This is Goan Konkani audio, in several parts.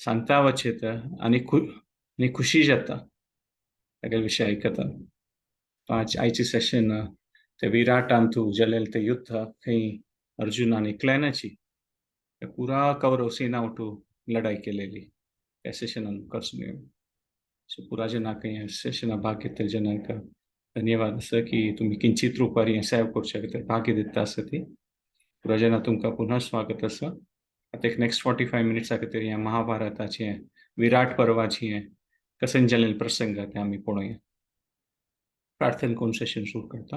सांगता वचेत आनी आनी खुशी जाता तागेले विशय आयकता. आयचे सेशन ते विराटांतू जालेलें तें युद्ध खंय अर्जुनान एकल्यानाची पुरा कौरव सेना उठू लढाई केलेली त्या सेशनान करसून. सो पुरा जनाक ह्या सेशना भाग घेतले जनाक धन्यवाद आसा की तुमी किंचित रुपार हें सेव करच्या खातीर भाग्य दिता आसा ती. पुरा जना तुमकां पुनः स्वागत आसा. आतां एक नेक्स्ट 45 मिनिट्सा खातीर ह्या महाभारताचें विराट पर्वाचें कसन जालेले प्रसंग ते आमी पळोवया. प्रार्थना करून सेशन सुरू करता.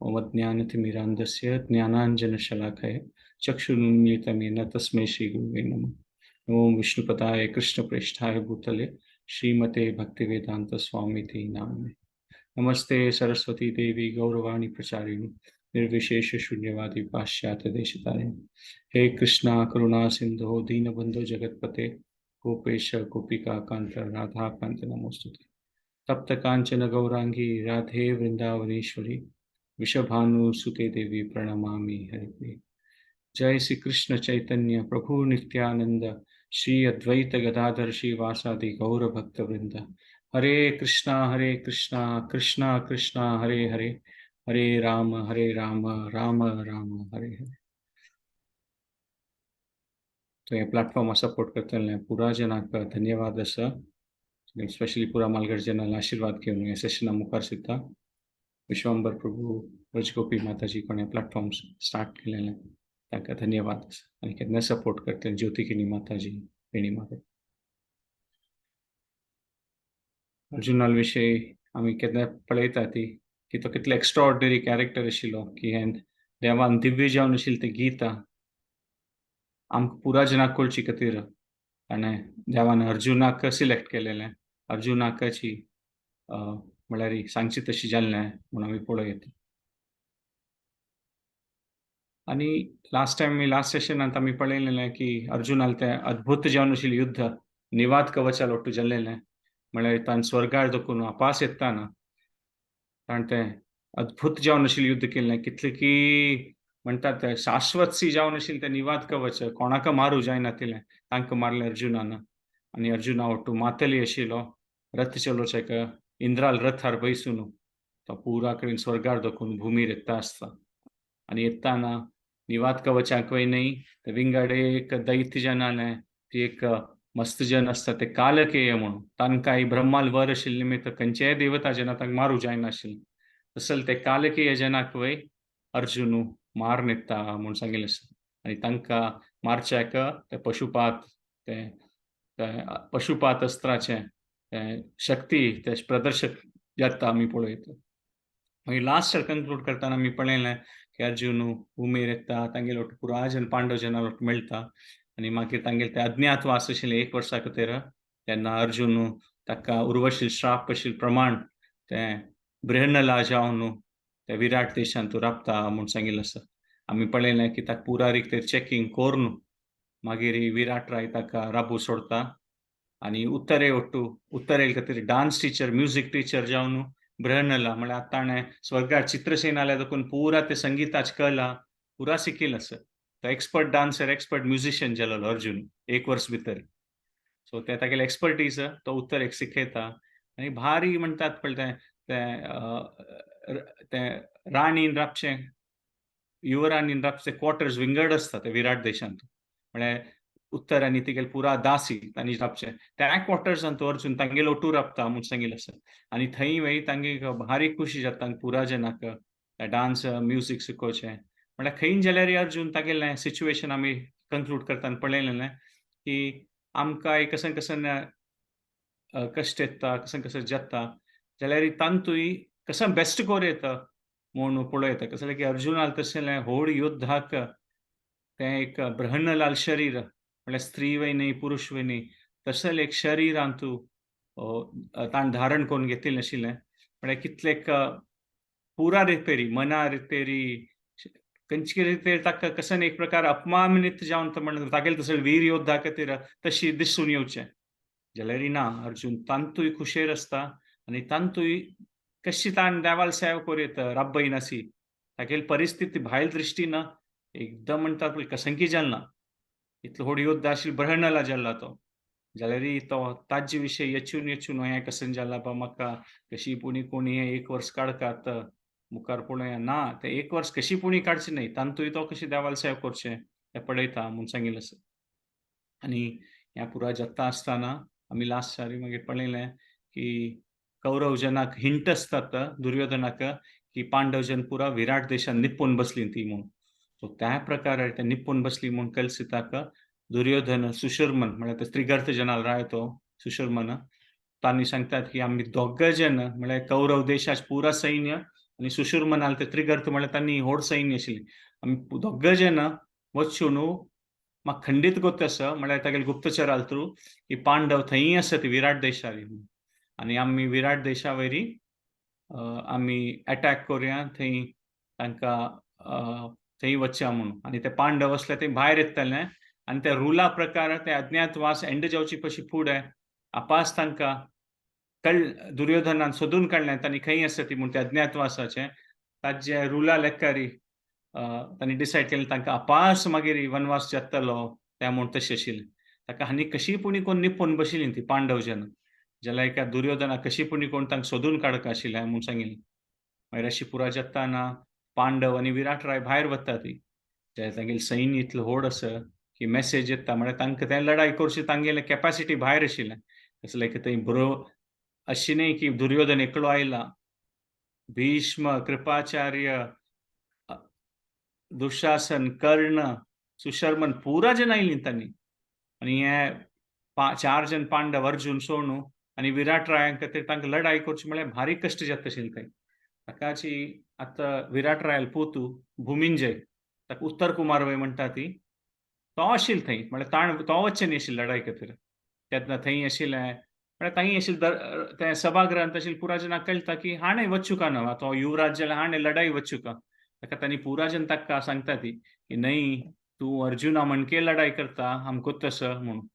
ओम अज्ञानतिमिरान्धस्य ज्ञानांजनशलाकया चक्षुरुन्मीलितं येन तस्मै श्रीगुरुवे नमः. ओम विष्णुपदाय कृष्णप्रेष्ठाय भूतले श्रीमते भक्तिवेदांत स्वामीति नामिने. नमस्ते सरस्वती देवी गौरवाणी प्रचारिणी निर्विशेष शून्यवादी पाश्चात्य देशतारिणी. हे कृष्णा करुणा सिंधो दीनबंधो जगतपते गोपेश गोपिका कांत राधा कांत नमोस्तुते. तप्त कांचन गौरांगी राधे वृंदावनेश्वरी वृषभानु सुते देवी प्रणमामि हरिप्रिये. जय श्री कृष्ण चैतन्य प्रभु नित्यानंद श्री अद्वैत गदाधर श्रीवासादि गौर भक्त वृंद. हरे कृष्णा कृष्णा कृष्णा हरे हरे, हरे राम राम राम हरे हरे. तो हे प्लॅटफॉर्म सपोर्ट करतले पुरा जनाक धन्यवाद आसा. स्पेशली पुरा मालगड जनाला आशीर्वाद घेवन हे सेशना मुखार सुद्दां विश्वंबर प्रभू ब्रजगोपी माताजी कोणे प्लॅटफॉर्म स्टार्ट केलेले तांकां धन्यवाद आसा. आनी केन्ना सपोर्ट करतले ज्योतिकिनी माताजी वेणी माता. अर्जुनाल विशय आमी केन्ना पळयता ती की तो कितलो एक्स्ट्रा ऑर्डिनरी कॅरेक्टर आशिल्लो की हें देवान दिव्य जावन आशिल्ली ती गीता आमकां पुरा जनाक कळची खातीर ताणें देवान अर्जुनाक सिलेक्ट केलेलें. अर्जुनाकाची म्हळ्यार सांगची तशी जाल्लें म्हूण आमी पळोवं. आनी लास्ट टायम लास्ट सेशनांत आमी पळयलेलें की अर्जुनाल तें अद्भुत जावन आशिल्लें युद्ध निवाद कवचा लोटू जाल्लेलें. म्हळ्यार ताणें स्वर्गार दखून वापास येताना ताणें तें अद्भुत जावन आशिल्लें युद्ध केल्लें. कितलें की म्हणटात तें शाश्वतसी जावन आशिल्लें तें निवाद कवच कोणाक मारूं जायनातिलें तांकां मारलें अर्जुनान. आनी अर्जुना ओटू मातली आशिल्लो रथ चलोवचेक इंद्राल रथार बैसून तो पुरा कडेन स्वर्गार दखून भुमीर येता आसता. आनी येताना निवाद कवचाक वय न्हय ते विंगड एक दैत्य जनालें ती एक मस्त जन आसता ते कालकेय म्हणून तांकां ब्रह्माल वर आशिल्ले निमित्त खंयचेय देवता जना तांकां मारूं जायनाशिल्लें. तसले ते कालकेय जनाक वय अर्जुनू मार न्हिदता म्हूण सांगिल्लें आसा. आनी तांकां मारच्याक ते पशुपात ते पशुपात अस्त्राचें तें शक्ती ते प्रदर्शक जाता आमी पळयता. मागीर लास्ट कन्क्लूड करतना आमी पळयलें की अर्जुन भुमीर येता तांगेलो पुरा जन पांडव जना मेळटा आनी मागीर तांगेले ते अज्ञातवास आशिल्ले एक वर्सा खातीर तेन्ना अर्जुन ताका उर्वशील श्राप आशिल्ले प्रमाण तें बृहनला जावन ते विराट देशांत राबता म्हूण सांगिल्लें आसा. आमी पळयलें की ताका पुरा रितीर चॅकिंग करून मागीर विराट राय ताका राबू सोडता आनी उत्तरे ಒಟ್ಟು उत्तरे खातीर डान्स टिचर म्युजीक टिचर जावन बृहनला म्हळ्यार आतां ताणें स्वर्गार चित्रसेनाल्या देखून पुरा ते संगीताची कला पुरा शिकिल्लो आसा. तो एक्सपर्ट डान्सर एक्सपर्ट म्युजिशियन जालेलो अर्जुन एक वर्स भितर. सो ते तागेले एक्सपर्टीज तो उत्तरेक शिकयता आनी भारी म्हणटात पळय तें तें राणीन राबचें युवराणीन राबचें क्वॉर्टर्स विंगड आसता ते विराट देशांत. म्हळ्यार उत्तर आनी तिगेले पुरा दासी तांणी राबचें त्या क्वॉर्टर्सान तो अर्जुन तांगेलो ओटू राबता म्हूण सांगिल्लें आसा. आनी थंय वय तांगे भारी खुशी जाता पुरा जनाक डान्स म्युजीक शिकोवचें. म्हळ्यार खंय जाल्यार अर्जुन तागेलें सिच्युएशन आमी कन्क्लूड करतना पळयलेलें की आमकां एक कसन कसन कश्ट येता कसन कसन जाता जाल्यार तांतूय कसन बेस्ट कोर येता म्हूण पळयता. कसलें की अर्जुनाक तशें व्हड युद्धाक तें एक बृहन्नलाल शरीर म्हळ्यार स्त्री वय न्हय पुरुश वय न्हय तशें एक शरीरांतू ताणें धारण करून घेतिल्लें आशिल्लें. म्हळ्यार कितलेक पुरा रितेरी मना रितेरी खंयचे रितेर ताका कसन एक प्रकार अपमानित जावन तो म्हणटा तागेले तसो वीर योद्धा खातीर तशी दिसून येवचें जाल्यार ना अर्जुन तांतूय खुशेर आसता आनी तांतूय कशी ताणें देवाल सेवा करूं येता राब्बय नासी तागेली परिस्थिती भायल दृश्टीन एकदम म्हणटा पळय कसंकी जालना. इतलो व्हड योद्धा आशिल्लो बृहनला जाल्ला तो. जाल्यारय तो ताजे विशय यचून यचून हें कशें जाला बा म्हाका कशी पुणी कोणी हें एक वर्स काडकात मुखार पळोवया ना तें एक वर्स कशी पुणी काडचें न्हय तांतूय तो कशी देवाल सेवा करचें तें पळयता म्हूण सांगिल्लें आसा. आनी ह्या पुराय जाता आसतना आमी लास्ट सारी मागीर पळयलें की कौरव जनाक हिंट आसतात दुर्योधनाक की पांडव जन पुरा विराट देशान निपून बसली ती म्हूण. सो त्या प्रकारे ते निपून बसली म्हूण कलसिताक दुर्योधन सुशर्मन म्हळ्यार ते त्रिगर्त जनाल राय तो सुशर्मन तांणी सांगतात की आमी दोग जन म्हळ्यार कौरव देशाच पुरा सैन्य आनी सुशर्मनाल ते त्रिगर्त म्हळ्यार तांणी व्हड सैन्य आशिल्लें आमी दोग जन वचून म्हाका खंडीत गोत आसा म्हळ्यार तागेले गुप्तचर थ्रू की पांडव थंय आसत विराट देशार आनी आमी विराट देशा वयरी आमी एटॅक करुया थंय तांकां थंय वचया म्हणून. आनी ते पांडव आसले ते भायर येतले आनी त्या रुला प्रकार ते अज्ञातवास एंड जावची पशी फुडें आपास तांकां कळ दुर्योधनान सोदून काडलें तांणी खंय आसा ती म्हूण ते अज्ञातवासाचे ताजे रुला लेखारी तांणी डिसायड केलें तांकां अपास मागीर वनवास जातलो त्या म्हूण तशें आशिल्लें. ताका आनी कशी पुणी कोण निपून बशिल्ली ती पांडव जन जाल्यार एका दुर्योधना कशी पुणी कोण तांकां सोदून काडका आशिल्लें म्हूण सांगिल्लें. मागीर अशी पुरा जाताना पांडव आनी विराट राय भायर वता ती तांगेलें सैन्य इतलें व्हड आसा की मॅसेज येता म्हळ्यार तांकां तें लडाय करची तांगेलें कॅपॅसिटी भायर आशिल्लें. कसलें की थंय बरो अशी न्हय की दुर्योधन एकलो आयला, भीष्म कृपाचार्य दुशासन कर्ण सुशर्मन पुरा जन आयलीं तांणी. आनी हे चार जन पांडव अर्जुन सोणू आनी विराट रायांक खातीर तांकां लडाई करची म्हळ्यार भारी कश्ट जाता आशिल्ले थंय. ताकाची आतां विराट रायाल पोतू भुमिंजय ताका उत्तर कुमार वय म्हणटा ती तो आशिल्लो थंय म्हळ्यार ताण तो वचचें न्ही आशिल्लो लडाई खातीर तेन्ना थंय आशिल्लें म्हळ्यार थंय आशिल्लें तें सभागृहांत आशिल्लें पुरा जनाक कळटा की हाणें वचुका न्हू तो युवराज जाल्यार हाणें लडाई वचुका. ताका तांणी पुरा जन ताका सांगता ती की न्हय तूं अर्जुना म्हणके लडाई करता आमकां तसो म्हणून.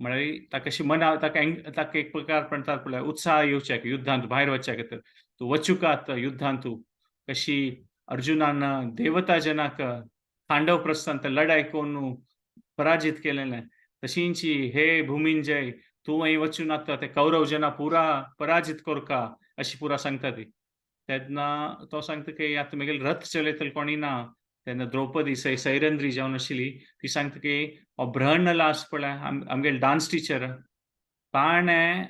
म्हळ्यार ताका अशी मना ताका ताका एक प्रकार म्हणटात पळय उत्साह येवच्याक युद्धांत भायर वचच्या खातीर तूं वचुका आतां युद्धांत तूं कशी अर्जुनान देवता जनाक खांडव प्रस्थांत लडाई करून पराजित केलेलें तशींची हे भुमिंजय तूं वंय वचून आतां ते कौरव जना पुरा पराजित करका अशी पुरा सांगता ती. तेन्ना तो सांगता की आतां मागीर रथ चलयतलो कोणी ना. तेन्ना द्रौपदी सैरंद्री जावन आशिल्ली ती सांगता की हो बृहन्नला आसा पळय आमगेले डान्स टिचर ताणें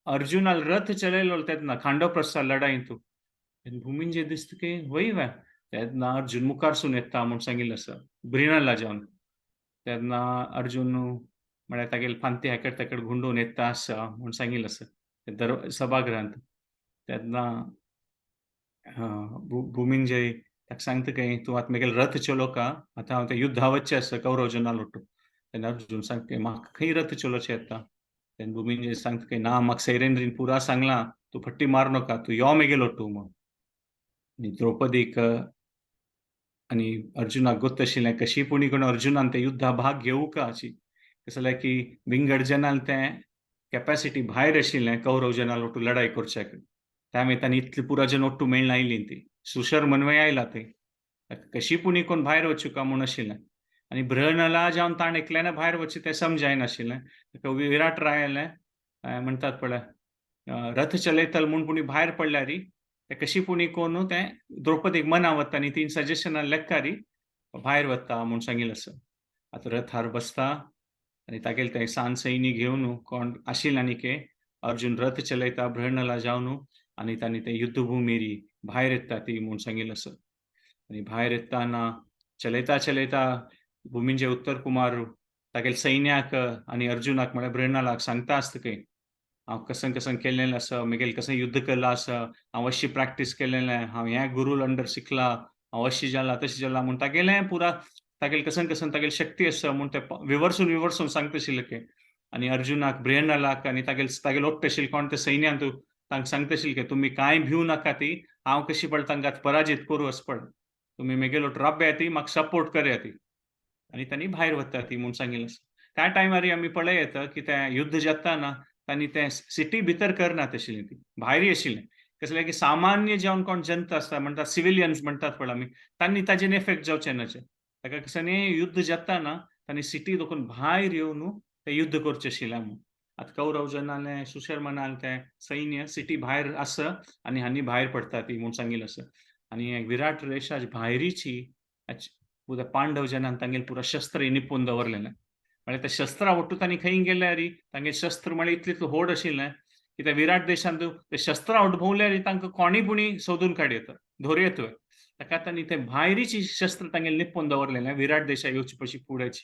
अर्जुनाल रथ चलयलो तेन्ना खांडवप्रस्था लडाईंतू. भुमिंजय दिसता की वय वे तेन्ना अर्जुन मुखार सून येता म्हूण सांगिल्लें आसा बृहन्नला जावन. तेन्ना अर्जुन म्हळ्यार तागेले फांती हेकड तेकड गुंडोवन येता आसा म्हूण सांगिल्लें आसा दर सभागृहांत. तेन्ना भुमिंजय ताका सांगता की तूं आतां मागीर रथ चलोवका आतां हांव तें युद्धा वचचें आसा कौरव जना लोटू. तेन्ना अर्जुन सांगता की म्हाका खंय रथ चलोवचें येता. तेन्ना भुमिंजय सांगता की ना म्हाका सैरेंद्रीन पुरा सांगलां तूं फट्टी मार नाका तूं यो मागीर लोटू म्हूण. आनी द्रौपदीक आनी अर्जुनाक गोत आशिल्लें कशी पुणी कोण अर्जुनान तें युद्धा भाग घेवका अशी कशें जाल्यार की विंगड जनान तें कॅपॅसिटी भायर आशिल्लें कौरव जना लोटू लडाई करच्याक. त्या तांणी इतली पुरा जन ओट्टू मेळ्ळा आयली ती सुशर्मन आयला थंय कशी पुणी कोण भायर वचुका म्हूण आशिल्लें. आनी बृहन्नला जावन ताणें एकल्यान भायर वचचें तें समजायनाशिल्लें. ताका विराट रायालें म्हणटात पळय रथ चलयतल म्हूण पुणी भायर पडल्यार तें कशी पुणी कोण तें द्रौपदीक मना वता आनी तीन सजेशनां लेखारी भायर वता म्हूण सांगिल्लें आसा. आतां रथार बसता आनी तागेले तें सान सैनी घेवन कोण आशिल्लें आनी के अर्जुन रथ चलयता बृहन्नला जावन आनी तांणी तें युद्धभुमीर भायर येता ती म्हूण सांगिल्लें आसा. आनी भायर येताना चलयता चलयता भुमिंजय उत्तर कुमार तागेले सैन्याक आनी अर्जुनाक म्हळ्यार बृहन्नलाक सांगता आसता खंय हांव कसन कसन केल्लें आसा मागीर कशें युद्ध केल्लो आसा हांव अशी प्रॅक्टीस केलेलें हांव ह्या गुरूल अंडर शिकला हांव अशी जाला तशें जाला म्हूण तागेलें पुरा तागेले कसन कसन तागेली शक्ती आसा म्हूण तें विवर्सून विवर्सून सांगता आशिल्लें की. आनी अर्जुनाक बृहन्नलाक आनी तागेले तागेले ओट्ट आशिल्ले कोण ते सैन्यांत तांकां सांगता आशिल्लें की तुमी कांय भिवू नाका ती हांव कशी पळ तांकां पराजीत करूं अशें पळ तुमी मेगेलो राब्या ती म्हाका सपोर्ट करया ती. आनी तांणी भायर वता ती म्हूण सांगिल्लें आसा. त्या टायमार आमी पळय येता की तें युद्ध जाताना तांणी तें सिटी भितर करनात आशिल्लें ती भायर आशिल्लें कसलें की सामान्य जावन कोण जनता आसता म्हणटात सिविलियन्स म्हणटात पळय आमी तांणी ताजेर इफेक्ट जावचें नाचे. ताका कशें न्ही युद्ध जाताना तांणी सिटी दोकून भायर येवन ते युद्ध करचें आशिल्लें म्हूण. आतां कौरव जनालें सुशर्मनालें तें सैन्य सिटी भायर आसा आनी हांणी भायर पडटा ती म्हूण सांगिल्लें आसा. आनी विराट देशाच्या भायरीची पुरा पांडव जनान तांगेले पुरा शस्त्र निपून दवरलेलें. म्हळ्यार त्या शस्त्रा ಒಟ್ಟು तांणी खंय गेल्यार तांगे शस्त्र म्हळ्यार इतलें इतलें व्हड आशिल्लें की त्या विराट देशांत ते शस्त्रां वट भोंवल्यार तांकां कोणी पुणी सोदून काडयता धरयत. ताका तांणी ते भायरीची शस्त्र तांगेले निपून दवरलेलें विराट देशा येवचे पशी फुडेंची.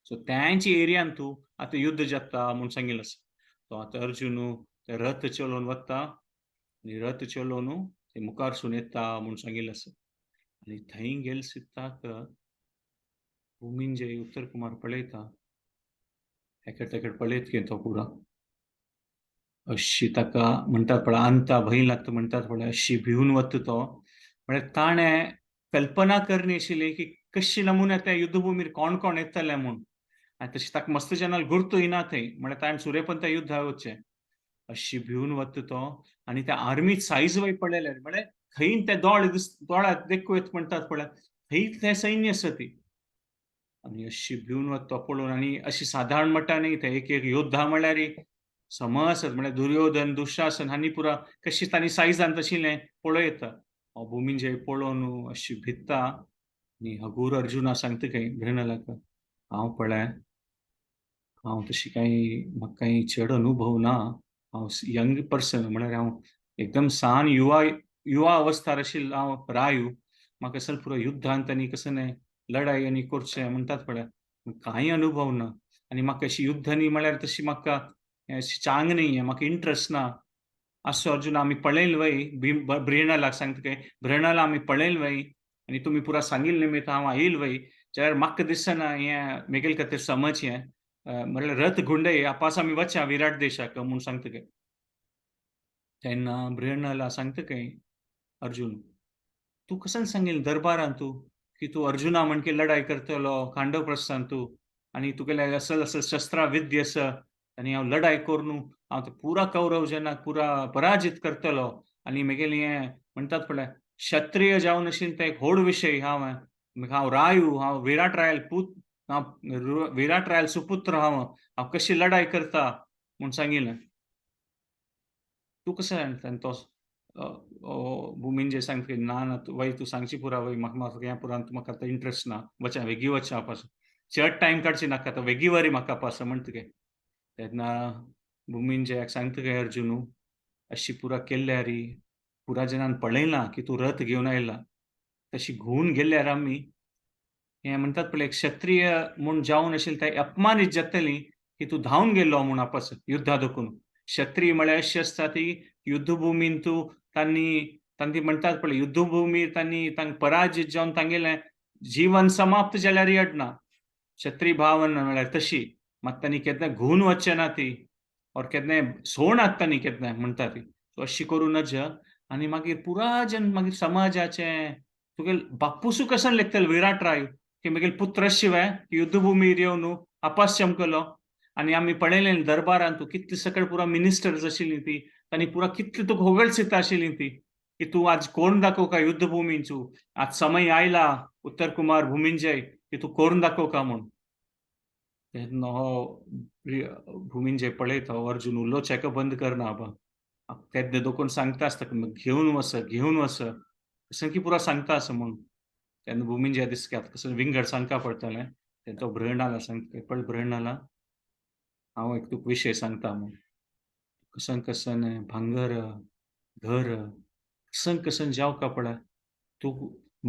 सो त्यांची एरियान तूं आतां युद्ध जाता म्हूण सांगिल्लें आसा. तो आतां अर्जुन ते रथ चलोवन वता आनी रथ चलोवन ते मुखारसून येता म्हूण सांगिल्लें आसा. आनी थंय गेले सिद्धाक भुमिंजय उत्तर कुमार पळयता, हेकड तेकड पळयत गे तो पुरा अशी ताका म्हणटात पळय अंता भंय लागता म्हणटात पळय, अशी भिवन वता तो. म्हळ्यार ताणें कल्पना करणी आशिल्ली की कशी नमुन्या त्या युद्धभूमीर कोण कोण येतले म्हूण. आनी तशें ताका मस्त जनाल गुर्तू येना थंय, म्हळ्यार ताणें सुरेपन त्या युद्धार वचचें. अशी भिवन वता तो आनी त्या आर्मी सायज वय पळयल्यार म्हळ्यार खंय ते दोळे दोळ्यात देखू येत म्हणटात पळय, थंय तें सैन्य आसा ती. आनी अशी भिवन वता तो पळोवन. आनी अशी सादारण मट्टा न्ही ते एक एक योद्धा म्हळ्यार समज आसत, म्हळ्यार दुर्योधन दुशासन हांणी पुरा कशी तांणी सायजान तशिल्लें पळयता. भुमिंजय पळोवन अशी भित्ता आनी हगूर अर्जुना सांगता खंय बृहन्नलाक, हांव पळय हांव तशी कांय म्हाका कांय चड अनुभव ना, हांव यंग पर्सन, म्हळ्यार हांव एकदम सान युवा युवा अवस्थार आशिल्लो हांव रायू, म्हाका असल पुरो युद्धांत आनी कसं न्हय लढाई आनी करचें म्हणटात पळय कांय अनुभव ना. आनी म्हाका अशी युद्ध न्ही म्हळ्यार तशी म्हाका अशी चांग न्ही, म्हाका इंट्रस्ट ना. असो अर्जुन आमी पळयल वय, भीम बृहन्नलाक सांगता काय, बृहन्नला आमी पळयल वय आनी तुमी पुरा सांगिल्लें निमित्त हांव आयल वय, जाल्यार म्हाका दिसना हें मेगेल खातीर समज हें म्हळ्यार रथ गुंडय आपास आमी वचा विराट देशाक म्हूण सांगता काय. तेन्ना बृहन्नला सांगता काय अर्जुन, तूं कसन सांगील दरबारान तूं की तूं अर्जुना म्हणके लढाई करतलो खांडवप्रस्थान तूं आनी तुगेले असल असल शस्त्रां विद्य आसा आनी हांव लढाई करून हांव ते पुरा कौरव जनाक पुरा पराजित करतलो आनी मेगेलें हें म्हणटात पळय क्षत्रिय जावन आशिल्लें तें एक व्हड विशय. हांव हांव रायू, हांव विराट रायल पूत, हांव विराट रायल सुपुत्र, हांव हांव कशी लढाई करता म्हूण सांगिल्लें. तूं कशें सांगता? तो भुमिंजय सांगता की ना ना वय तूं सांगची पुरा वय, म्हाका म्हाका ह्या पुरान म्हाका आतां इंट्रस्ट ना, वचा वेगीं वचा पासून चड टायम काडची नाका, आतां वेगीं वरी म्हाका पासून म्हणटा गे. तेन्ना भुमिंजयाक सांगता काय अर्जुनू, अशी पुरा केल्यार पुरा जनान पळयलां की तूं रथ घेवन आयला, तशी घुंवून गेल्यार आमी हें म्हणटात पळय क्षत्रिय म्हूण जावन आशिल्लें ते अपमानीत जातली की तूं धांवन गेल्लो म्हूण आपस युद्धा दोखून. क्षत्रिय म्हळ्यार अशी आसता ती युद्धभुमीन तूं तांणी तांणी म्हणटात पळय युद्धभुमीर तांणी तांकां पराजीत जावन तांगेलें जीवन समाप्त जाल्यार अडना क्षत्रिय भावन म्हळ्यार तशी. मात तांणी केन्ना घुंवून वचचें ना ती और केन्नाय सोडनात तांणी केन्नाय म्हणटा ती. अशी करूं नज. आनी मागीर पुरा जन मागीर समाजाचें तुगेल बाप्पुसू कसन लेखतले विराट राय की मागीर पुत्र शिवाय युद्धभुमीर येवन अपास चमकलो. आनी आमी पळयलें दरबारान तूं कितले सकळ पुरा मिनिस्टर्स आशिल्ली ती तांणी पुरा कितले तुका होगळसिता आशिल्ली ती की तूं आज कोण दाखोव का युद्धभुमीचू, आज समय आयला उत्तर कुमार भुमिंजय की तूं करून दाखोव का म्हूण. तेन्ना हो भुमिंजय पळयता अर्जुन उलोवचें बंद करना आबा. तेन्ना दोकून सांगता आसता घेवन वच घेवन वच कसं की पुरा सांगता आसा म्हूण. तेन्ना भुमिंजय दिसता आतां कसं विंगड सांगका पडटलें. तेन्ना तो बृहन्नला सांगता, पळय बृहन्नला हांव एक तुका विशय सांगता म्हूण. कसन कसन भांगर घर कसन कसन जावका पळय तूं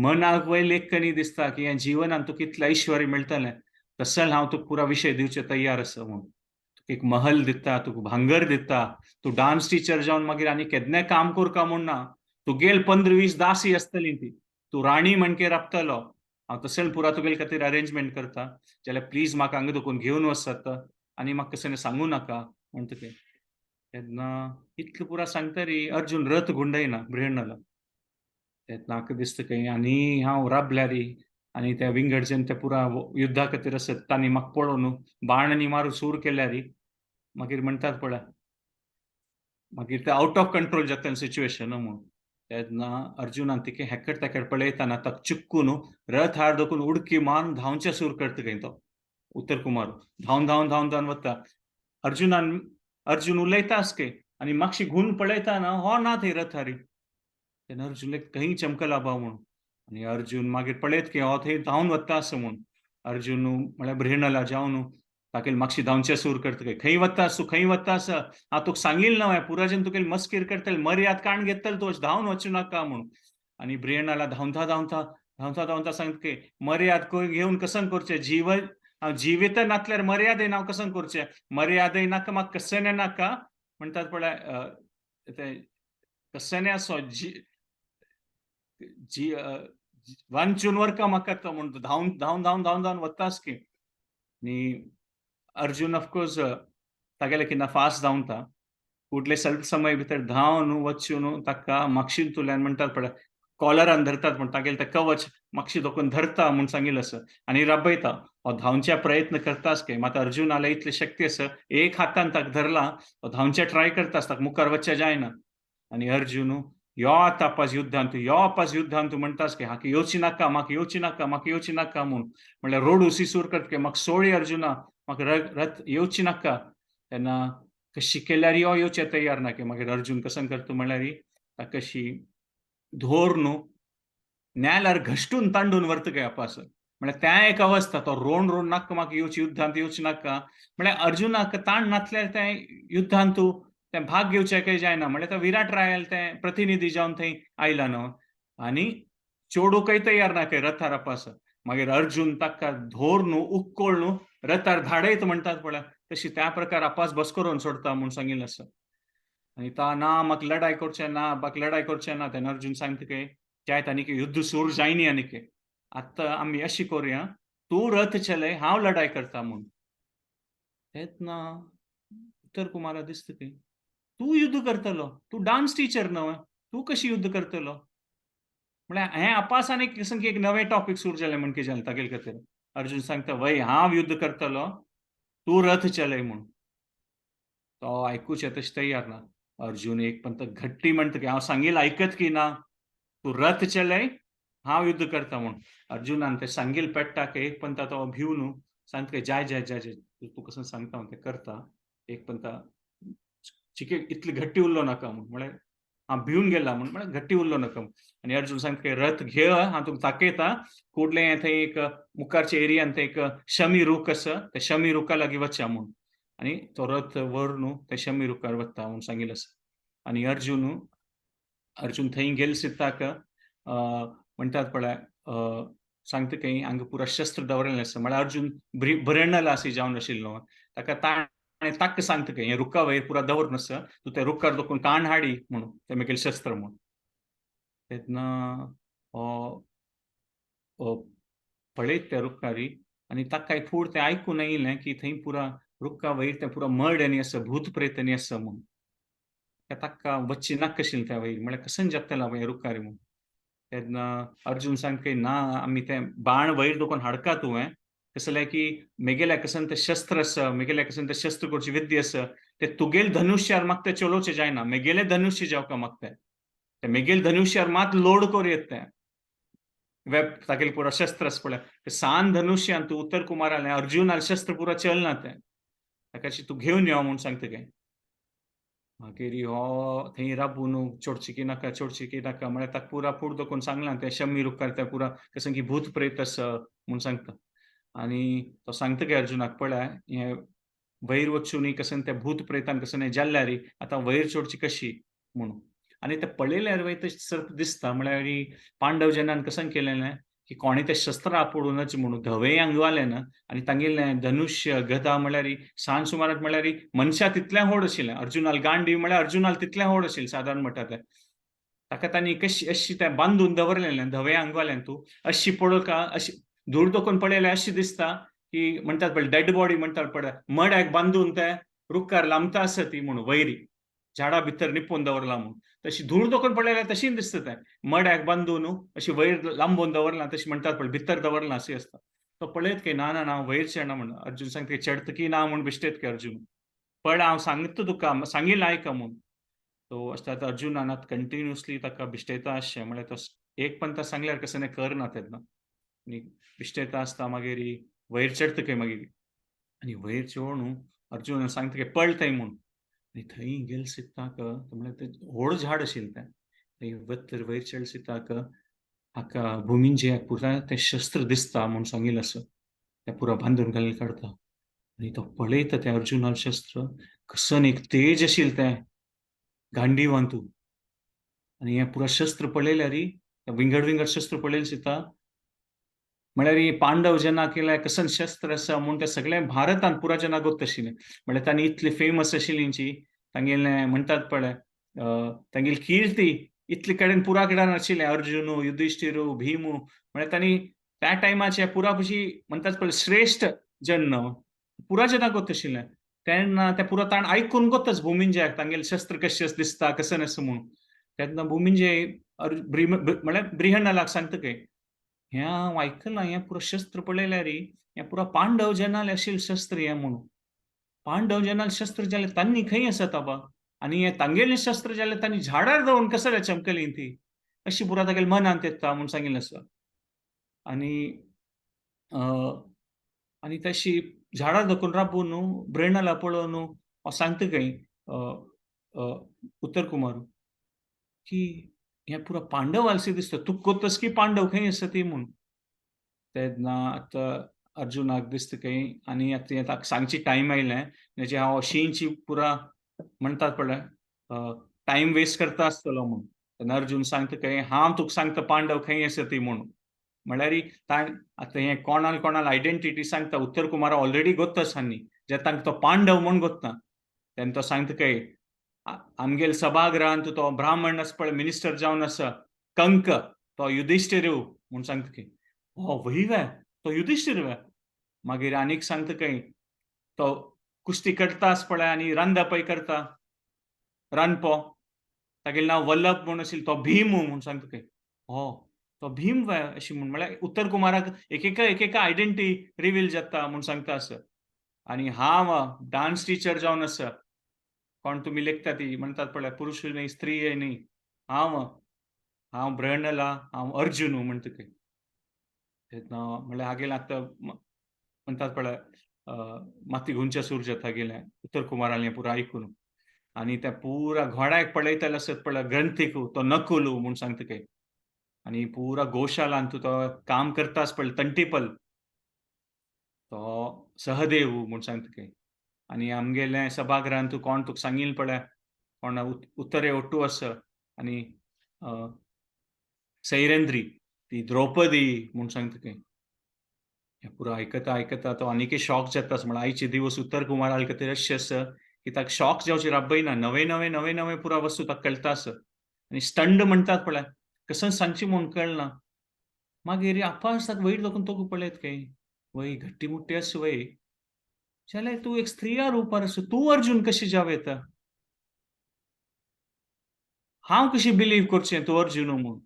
मनाक वय लेखकनी दिसता की ह्या जिवनान तुका कितलें ऐश्वर्य मेळटलें तसल हांव तुका पुरा विशय दिवचे तयार आसा म्हूण. तुका एक महल दिता, तुका भांगर दिता, तूं डान्स टिचर जावन मागीर आनी केन्नाय काम करका म्हूण ना, तुगेल 15-20 दासी आसतली ती, तूं राणी म्हणके राबतलो, हांव तशें पुरा तुगेले खातीर अरेंजमेंट करता, जाल्यार प्लीज म्हाका हांगा दोकून घेवन वचत आनी म्हाका कशें सांगू नाका म्हणटा तें. तेन्ना इतलें पुरा सांगता री अर्जुन रथ गुंडयना बृहन्नला. तेन्ना म्हाका दिसता खंय आनी हांव राबल्या री आनी त्या विंगडच्यान ते पुरा युद्धा खातीर आसत तांणी म्हाका पळोवन बाण आनी मारून सूर केल्या री. मागीर म्हणटात पळय मागीर ते आवट ऑफ कंट्रोल जाता सिच्युएशन म्हूण. तेन्ना अर्जुनान तिके हेकड तेकड पळयतना ताका चिक्कून रथ हार दोकून उडकी मारून धांवचे सूर करता खंय तो. उत्तर कुमार धांवन धांवन धांवन धांवन वता. अर्जुनान अर्जुन उलयता आसके आनी मातशी घुवन पळयता ना हो ना थंय रथारी. तेन्ना अर्जुन खंय चमकला बा म्हूण. आनी अर्जुन मागीर पळयत की हो थंय धांवन वता आसा म्हूण. अर्जुन म्हळ्यार ब्रिहणला जावन ताकेल मातशी धांवचे सूर करता, खंय वता आसू खंय वता आसा, हांव तुका सांगील ना पुराजन तुका मस्कीर करतले, मर्याद काण घेतले तूं, अशें धांवन वचूं नाका म्हूण. आनी ब्रिहणाला धांवता धांवता धांवता धांवता सांगता की मर्याद घेवन कसं करचें, जीव हांव जिवित नासल्यार मर्यादे हांव कसं करचें, मर्यादय नाका म्हाका कसने नाका म्हणटात पळय तें कसने असो जी जी वांचून वरका म्हाका तो म्हूण धांवन धांवन धांवन धांवन धांवन वतास की. आनी अर्जुन ऑफकोर्स तागेले किन्ना फास्ट धांवता, कुठले स्वल्प समय भितर धांवन वचून ताका मागशींतल्यान म्हणटात पळय कॉलरान धरतात म्हण तागेले तें कवच मागशी दोकून धरता म्हूण सांगिल्लें आसा आनी राबयता. हो धांवच्या प्रयत्न करतास की मात अर्जुनाला इतली शक्ती आसा, एक हातान ताका धरला, हो धांवचे ट्राय करता ताका मुखार वचचें जायना. आनी अर्जुन यो आतां पास युद्धांत यो पास युद्धांत म्हणटास की हाका येवची नाका म्हाका येवची नाका म्हाका येवची नाका म्हूण, म्हणल्यार रोडू सिसूर करता की म्हाका सोळी अर्जुना म्हाका रथ येवची नाका. तेन्ना कशी केल्यार यो येवचे तयार ना की. मागीर अर्जुन कसं करता म्हणल्यार ताका कशी धोर न्हू न्यायालयार घश्टून तांडून व्हरता काय अपास. म्हळ्यार त्या एक अवस्था तो रोण रोण नाका म्हाका येवची युद्धांत येवची नाका, म्हळ्यार अर्जुनाक ताण नासल्यार तें युद्धांत तें भाग घेवचें काय जायना. म्हळ्यार तो विराट रायाल तें प्रतिनिधी जावन थंय आयला न्हू आनी चेडूकय तयार ना काय रथार अपास. मागीर अर्जुन ताका धोर न्हू उक्कोळ न्हू रथार धाडयत म्हणटात पळय तशी त्या प्रकार अपास बस करून सोडता म्हूण सांगिल्लें आसा. आनी ता ना म्हाका लढाय करचें ना म्हाका लढाय करचें ना. तेन्ना अर्जुन सांगता की जायत आनीक युद्ध सूर जायनी आनीक आतां आमी अशी करुया, तूं रथ चलय हांव लढाय करता म्हूण. तेन्ना उत्तर कुमारा दिसता की तूं युद्ध करतलो, तूं डान्स टिचर न्हय, तूं कशी युद्ध करतलो. म्हळ्यार हें अपास आनी एक नवें टॉपीक सुरू जालें म्हण कितें जालें तागेले खातीर. अर्जुन सांगता वय हांव युद्ध करतलो, तूं रथ चलय म्हूण. तो आयकुचें तशें तयार ना. अर्जुन एक पंत घट्टी म्हणटा की हांव सांगील आयकत की ना, तूं रथ चलय हांव युद्ध करता म्हूण. अर्जुनान तें सांगील पेट्टा की एक पंता तो भिवन सांगता की जाय जाय जाय जाय तूं कसो सांगता हांव तें करता, एक पंता चिके इतली घट्टी उरलो नाका म्हूण, म्हळ्यार हांव भिवन गेला म्हूण, म्हळ्यार घट्टी उरलो नाका. आनी अर्जुन सांगता की रथ घे हांव तुका दाखयता, कुडलें थंय एक मुखारच्या एरियान थंय एक शमी रूख आसा त्या शमी रुखा लागीं वचया म्हूण. आनी तो रथ व्हर न्हू त्या शमी रुखार वता म्हूण सांगिल्लें आसा. आनी अर्जुन अर्जुन थंय गेल सिद्धाक म्हणटात पळय सांगता की हांगा पुरा शस्त्र दवरलें आसा, म्हळ्यार अर्जुन भरणला अशी जावन आशिल्लो ताका ताणें ताका सांगता की हें रुखा वयर पुरा दवरून आसा, तूं त्या रुखार दोकून काण हाडी म्हणून तें मागीर शस्त्र म्हूण. तेन्ना हो पळयत त्या रुखारी आनी ताका फूड तें आयकून आयिल्लें की थंय पुरा रुखा वयर तें पुरा मड आनी आसा भूत प्रेत आनी आसा म्हूण. ताका वच्ची नाका आशिल्लें त्या वयर, म्हळ्यार कसन जातलें हांव रुखारी म्हूण. तेन्ना अर्जुन सांगता की ना आमी तें बाण वयर दोकून हाडका तुवें, कसलें की मेगेल्या कसन तें शस्त्र आसा, मेगेल्या कसन तें शस्त्र करची विद्या आसा, तें तुगेल धनुष्यार म्हाका तें चलोवचें जायना, मेगेलें धनुष्य जावका म्हाका तें, तें मेगेल धनुष्यार मात लोड करूं येता तें वेब तागेलें पुरा शस्त्र आसा पळय तें सान धनुष्यान तूं उत्तर कुमारालें अर्जुनालें शस्त्र पुरा चलना तें, ताका तूं घेवन यो म्हूण सांगता काय. मागीर हो थंय राबून चोडची की नाका चोडची की नाका म्हळ्यार ताका पुरा फूड दोकून सांगलां तें शमी रुखार तें पुरा कसं की भूत प्रेत आसा म्हूण सांगता. आनी तो सांगता की अर्जुनाक पळय हें वयर वचून कसन तें भूत प्रेतान कसं हें जाल्यार आतां वयर चोडची कशी म्हणून. आनी तें पळयल्यार वयर तें सर्प दिसता, म्हळ्यार पांडव जनान कसं केलें की कोणें तें शस्त्र आपोडूनच म्हणून धवें आंगवालें ना आनी तांगेलें धनुष्य गदा म्हळ्यार सान सुमाराक म्हळ्यार मनशा तितलें व्हड आशिल्लें, अर्जुनाल गांडी म्हळ्यार अर्जुनाल तितलें व्हड आशिल्लें सादारण म्हणटा तें. ताका तांणी कशी अशी तें बांदून दवरलेलें धवें आंगवालें तूं अशी पळोवका अशी धूळ दोकून पळयल्यार अशी दिसता की म्हणटात पळय डेड बॉडी म्हणटात पळय मड्याक बांदून तें रुखार लांबता आसा ती म्हणून वैरी झाडा भितर निपून दवरला म्हणून, तशी धूळ दोकून पळयल्यार तशीच दिसता तें मड्याक बांदून अशी वयर लांबोवन दवरला तशी म्हणटात पळय भितर दवरला अशी आसता. तो पळयत की ना ना ना वयर चडना म्हणून. अर्जुन सांगता की चडत की ना म्हूण बिश्टेत की अर्जुन पळ हांव सांगता तुका सांगील आयक म्हूण. तो आसता अर्जुनान कंटिन्युअसली ताका बिश्टेता आसचें, म्हळ्यार तो एक पंता सांगल्यार कसं कर ना तेन्ना आनी बिश्टेता आसता मागीर वयर चडत काय मागीर आनी वयर चोवन अर्जुन सांगता की पळ थंय म्हूण. आनी थंय गेल सिताक, म्हणल्यार तें व्हड झाड आशिल्लें तें. थंय वत वयर चड सिताक हाका भुमिंजयाक पुरा तें शस्त्र दिसता म्हूण सांगिल्लें आसा. तें पुरा बांदून घालून काडता आनी तो पळयता तें अर्जुनान शस्त्र, कसन एक तेज आशिल्लें तें गांडीवांतू. आनी हें पुरा शस्त्र पळयल्यार, विंगड विंगड शस्त्र पळयले सिता, म्हळ्यार ही पांडव जेन्ना केल्या कसन शस्त्र आसा म्हूण तें सगळें भारतान पुरा जेन्ना गोत आशिल्लें. म्हळ्यार तांणी इतली फेमस आशिल्ली, तांगेलें म्हणटात पळय, तांगेली कीर्ती इतले कडेन पुरा कडेन आशिल्लें. अर्जुनू, युधिश्ठिरू, भीमू, म्हळ्यार तांणी त्या टायमाचे पुरा कशी म्हणटात पळय श्रेश्ठ जन पुरा जना गोत आशिल्लें. तेन्ना तें पुरा ताण आयकून गोतच भुमिंजयाक तांगेलें शस्त्र कशें दिसता, कशें आसा म्हूण. तेन्ना भुमिंजय म्हळ्यार ब्रिहणालाक सांगता काय, हें हांव आयकलां, हें पुरा शस्त्र पळयल्यार हें पुरा पांडव जनाले आशिल्लें शस्त्र हें म्हणून. पांडव जनाले शस्त्र जाल्यार तांणी खंय आसा ताबा, आनी हें तांगेलें शस्त्र जाल्यार तांणी झाडार दवरून कसं चमकली ती, अशी पुरा तागेल्या मनांत येता म्हूण सांगिल्लें आसा. आनी आनी तशी झाडार दखून राबून न्हू ब्रेणाला पळोवन हांव सांगता खंय उत्तर कुमार की हें पुरा पांडव आलसी दिसता, तूं कोतस की पांडव खंय आसा ती म्हूण. तेन्ना आतां अर्जुनाक दिसता खंय, आनी आतां हें ताका सांगची टायम आयलें, म्हणजे हांव शींची पुरा म्हणटात पळय टायम वेस्ट करता आसतलो म्हूण. तेन्ना अर्जुन सांगता खंय, हांव तुका सांगता पांडव खंय आसा ती म्हूण. म्हळ्यार आतां हें कोणाल कोणाल आयडेंटिटी सांगता, उत्तर कुमारा ऑलरेडी गोत्त आसा न्ही, जे तांकां तो पांडव म्हूण गोत्ता. तेन्ना तो सांगता खंय, आमगेल सभागृहांत तो ब्राह्मण आसा पळय, मिनिस्टर जावन आसा कंक, तो युधिश्ठीर म्हूण सांगता खंय. हो वही वे तो युधिश्ठीर वे. मागीर आनीक सांगता खंय, तो कुस्ती करता आसा पळय आनी रांदापय करता रांदपो, तागेलें नांव वल्लभ म्हूण आशिल्लें, तो भीम म्हूण सांगता खंय. हो तो भीम वे अशी म्हूण. म्हळ्यार उत्तर कुमाराक एकेका एकेका आयडेंटिटी रिवील जाता म्हूण सांगता आसा. आनी हांव डान्स टिचर जावन आसा, कोण तुमी लेखता ती म्हणटात पळय पुरुश न्ही स्त्री न्ही, हांव हांव ब्रह्णला, हांव अर्जुन म्हणटा खंय. तेन्ना म्हळ्यार हागेलें आतां म्हणटात पळय माती गुंच्या सूर जाता गेलें उत्तर कुमारालें पुरा आयकून. आनी त्या पुरा घोड्याक पळयतले आसत पळय ग्रंथीक, तो नकुलू म्हूण सांगता खंय. आनी पुरा गोशालांत तो काम करता आस पळय तंटीपल, तो सहदेव म्हूण सांगता खंय. आनी आमगेलें सभागृहांत कोण तुका सांगील पळय कोण उत्तरे ओट्टू आसा, आनी सैरेंद्री ती द्रौपदी म्हूण सांगता खंय. हें पुरो आयकता आयकता तो आनीकय शॉक जाता. म्हळ्यार आयचे दिवस उत्तर कुमारा खातीर अशें आसा की ताका शॉक जावची राबय ना, नवे नवे नवे नवे पुरा वस्तू ताका कळटा आसा. आनी स्टंड म्हणटात पळय, कसं सांगची म्हूण कळना. मागीर आपास ताका वयर दाखोवन तो पळयत खंय, वय घट्टी मुट्टी आसा वय, जाल्यार तूं एक स्त्रिया रुपार आसा, तूं अर्जुन कशी जावं येता, हांव कशी बिलीव करचें तूं अर्जुन म्हूण.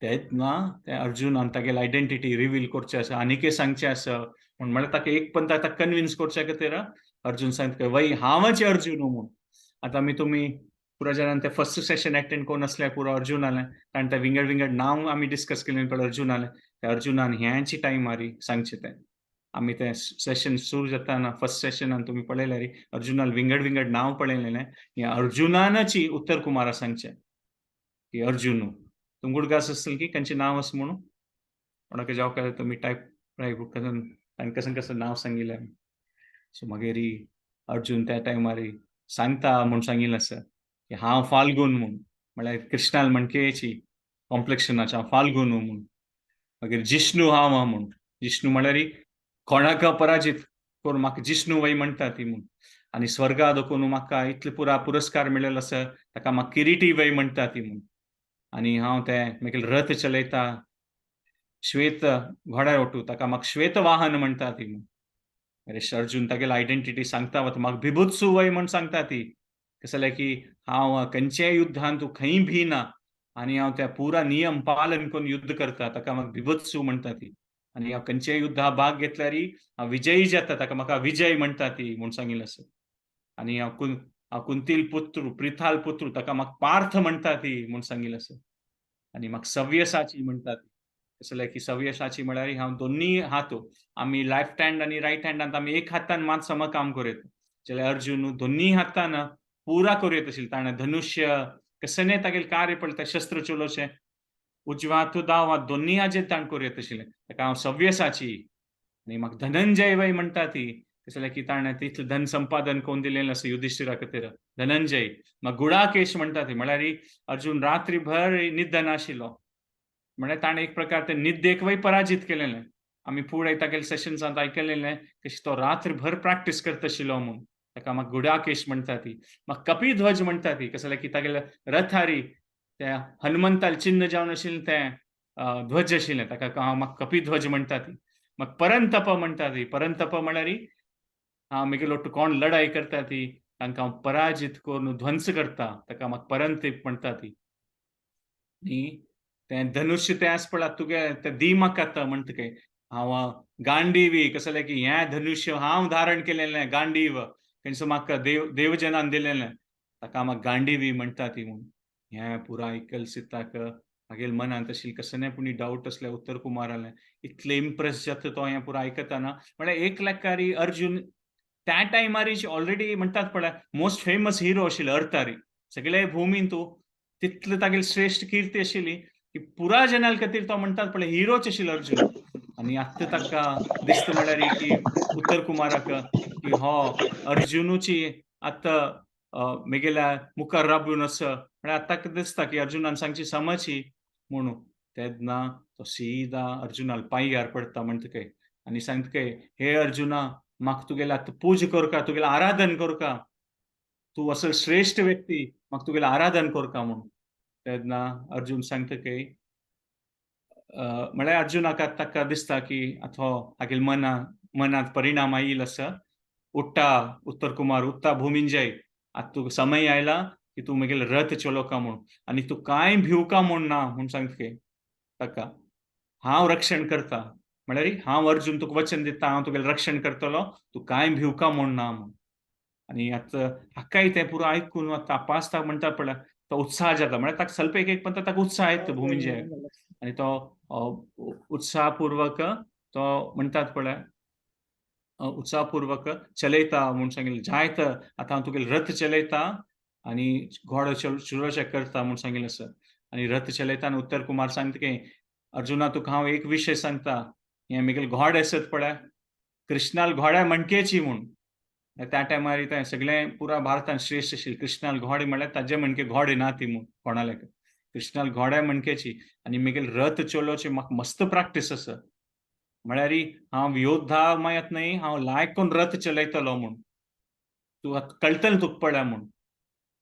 तेन्ना ते अर्जुनान तागेली आयडेंटिटी रिवील करचें आसा, आनीकय सांगचें आसा म्हूण. म्हळ्यार ताका एक पण ताका कन्विन्स करच्या खातीर अर्जुन सांगता वय हांवच अर्जुन म्हूण. आतां आमी तुमी पुरा जाणान ते फर्स्ट सेशन अटेंड करून आसल्यार पुरो अर्जुनालें, कारण ते विंगड विंगड नांव आमी डिस्कस केलें पळय अर्जुनालें, त्या अर्जुनान ह्यांची टायम मारी सांगचें तें. आमी तें सेशन सुरू जाताना फर्स्ट सेशनान तुमी पळयल्यार अर्जुनान विंगड विंगड नांव पळयलेलें, हें अर्जुनानाची उत्तर कुमारा सांगचें की अर्जुनू. तुमकां उडगास आसतलें की खंयचें नांव आसा म्हणून, कोणाक जावं काय तुमी टायप तांकां कसं कसं नांव सांगिल्लें. सो मागीर अर्जुन त्या टायमार सांगता म्हूण सांगिल्लें आसा की हांव फाल्गुन म्हूण, म्हळ्यार कृष्णाल म्हणकेची कॉम्प्लेक्शनाचे हांव फाल्गुन म्हूण. मागीर जिष्णू हांव म्हूण, जिष्णू म्हळ्यार कोणाक पराजीत करून म्हाका जिष्णू वय म्हणटा ती म्हूण. आनी स्वर्गा दखून म्हाका इतले पुरा पुरस्कार मेळिल्लो आसा ताका म्हाका किरीटी वय म्हणटा ती म्हूण. आनी हांव ते मागीर रथ चलयता श्वेत घोड्यार ओटू, ताका म्हाका श्वेत वाहन म्हणटा ती म्हूण. अर्जुन तागेली आयडेंटिटी सांगता वता, म्हाका बिभुत्सू वय म्हूण सांगता ती, कसं जाल्यार की हांव खंयच्याय युद्धान तूं खंय भी ना आनी हांव त्या पुरा नियम पालन करून युद्ध करता, ताका म्हाका बिभत्सू म्हणटा ती. आनी हांव खंयच्याय युद्धा भाग घेतल्यार हांव विजयी जाता, ताका म्हाका विजय म्हणटा ती म्हूण सांगिल्लें आसा. आनी हांव कुंतील पुत्र प्रिथाल पुत्र, ताका म्हाका पार्थ म्हणटा ती म्हूण सांगिल्लें आसा. आनी म्हाका सव्यसाची म्हणटा ती. कसलें की सव्यसाची म्हळ्यार हांव दोन्ही हात, आमी लेफ्ट हँड आनी रायट हँडान आमी एक हातान मात सम काम करूं येता, जाल्यार अर्जुन दोन्ही हातान पुरा करूं येता आशिल्लें. ताणें धनुष्य कसने तागेलें कार्य पळयता, शस्त्र चलोवचें, उजव्या हातू दाव हात दोन्ही हाजेर ताणें करूं येता आशिल्लें. ताका हांव सव्यसाची. आनी म्हाका धनंजय वय म्हणटा ती, कसलें की ताणें तितलें धन संपादन करून दिलेलें आसा युधिश्ठिरा खातीर, धनंजय. म्हाका गुडाकेश म्हणटा ती, म्हळ्यार अर्जुन रात्रीभर निद्द नाशिल्लो, म्हळ्यार ताणें एक प्रकार ते निद्देक वय पराजीत केलेलें. आमी फुडें तागेले सेशन्सांत आयकलेलें कशी तो रात्रभर प्रॅक्टीस करता आशिल्लो म्हूण, ताका म्हाका गुडाकेश म्हणटा ती. म्हाका कपिध्वज म्हणटा ती, कसलें की तागेले रथारी त्या हनुमंताल चिन्न जावन आशिल्लें तें ध्वज आशिल्लें, ताका हांव म्हाका कपिध्वज म्हणटा ती. म्हाका परंतप म्हणटा ती. परंतप म्हळ्यार हांव म्हगेलो कोण लढाई करता ती तांकां हांव पराजीत करून ध्वंस करता, ताका म्हाका परंतप म्हणटा ती. आनी तें धनुष्य तें आसा पळय तुगे तें दी म्हाका आतां म्हणटा काय हांव गांडीवी, कसलें की हें धनुष्य हांव धारण केलेलें गांडीव, खंयसो म्हाका देवजनान दिलेलें, ताका म्हाका गांडीवी म्हणटा ती म्हूण. हें पुरा आयकल सीताक मागीर मनांत आशिल्लें कसलें पूण डावट आसलें उत्तर कुमारालें, इतलें इम्प्रेस जाता तो हें पुरा आयकतना. म्हळ्यार एक लेखारी अर्जुन त्या टायमार ऑलरेडी म्हणटात पळय मोस्ट फेमस हिरो आशिल्लो अर्थारी, सगळे भुमीन तूं तितले तागेली श्रेश्ठ किर्ती आशिल्ली की पुरा जनाल खातीर तो म्हणटात पळय हिरोच आशिल्लो अर्जुन. आनी आत्तां ताका दिसता म्हळ्यार की उत्तर कुमाराक की हो अर्जुनूची आतां मेगेल्या मुखार राबून आसा, म्हळ्यार आतां दिसता की अर्जुनान सांगची समची म्हणून. तेन्ना तो सीदा अर्जुनाल पांयार पडटा म्हणटा काय आनी सांगता काय, हे अर्जुना म्हाका तुगेलें आतां पूजा करका, तुगेलें आराधन करका, तूं असो श्रेश्ठ व्यक्ती, म्हाका तुगेलें आराधन करका म्हूण. तेन्ना अर्जुन सांगता काय म्हळ्यार अर्जुनाक ताका दिसता की आतां हो हागेले मनांत परिणाम आयिल्लो आसा. उठ्ठा उत्तर कुमार, उठ्ठा भुमिंजय, आतां तुका समय आयला की तूं म्हगेले रथ चलोवका म्हूण, आनी तूं कांय भिवका म्हूण ना म्हूण सांगता काय ताका, हांव रक्षण करता, म्हळ्यार हांव अर्जुन तुका वचन दिता, हांव तुगेलें रक्षण करतलो, तूं कांय भिवका म्हूण ना म्हूण. आनी आतां हाकाय तें पुरो आयकून आतां आपासता म्हणटा पळय तो उत्साह जाता, म्हळ्यार ताका स्वल्प एक एक पण ताका उत्साह येता भुमिंजय, आनी तो उत्साहपूर्वक तो म्हणटात पळय उत्साहपूर्वक चलयता म्हूण सांगिल्लें, जायत आतां हांव तुगेलो रथ चलयता आनी घोडो चलोवचें करता म्हूण सांगिल्लें सर. आनी रथ चलयता आनी उत्तर कुमार सांगता की अर्जुना तुका हांव एक विशय सांगता, हें म्हगेलें घोडे आसत पळय कृष्णाल घोड्या म्हणकेची म्हूण. त्या टायमार तें सगळें पुरा भारतान श्रेश्ठ आशिल्लें, कृष्णाल घोडे म्हळ्यार ताजे म्हणके घोडे ना ती म्हूण कोणाले, कृष्णाल घोड्या म्हणकेची. आनी म्हगेले रथ चलोवचे म्हाका मस्त प्रॅक्टीस आसा, म्हळ्यार हांव योद्धा मायत न्हय, हांव लायक कोण रथ चलयतलो म्हूण, तूं आतां कळटलें तुका पळय म्हूण.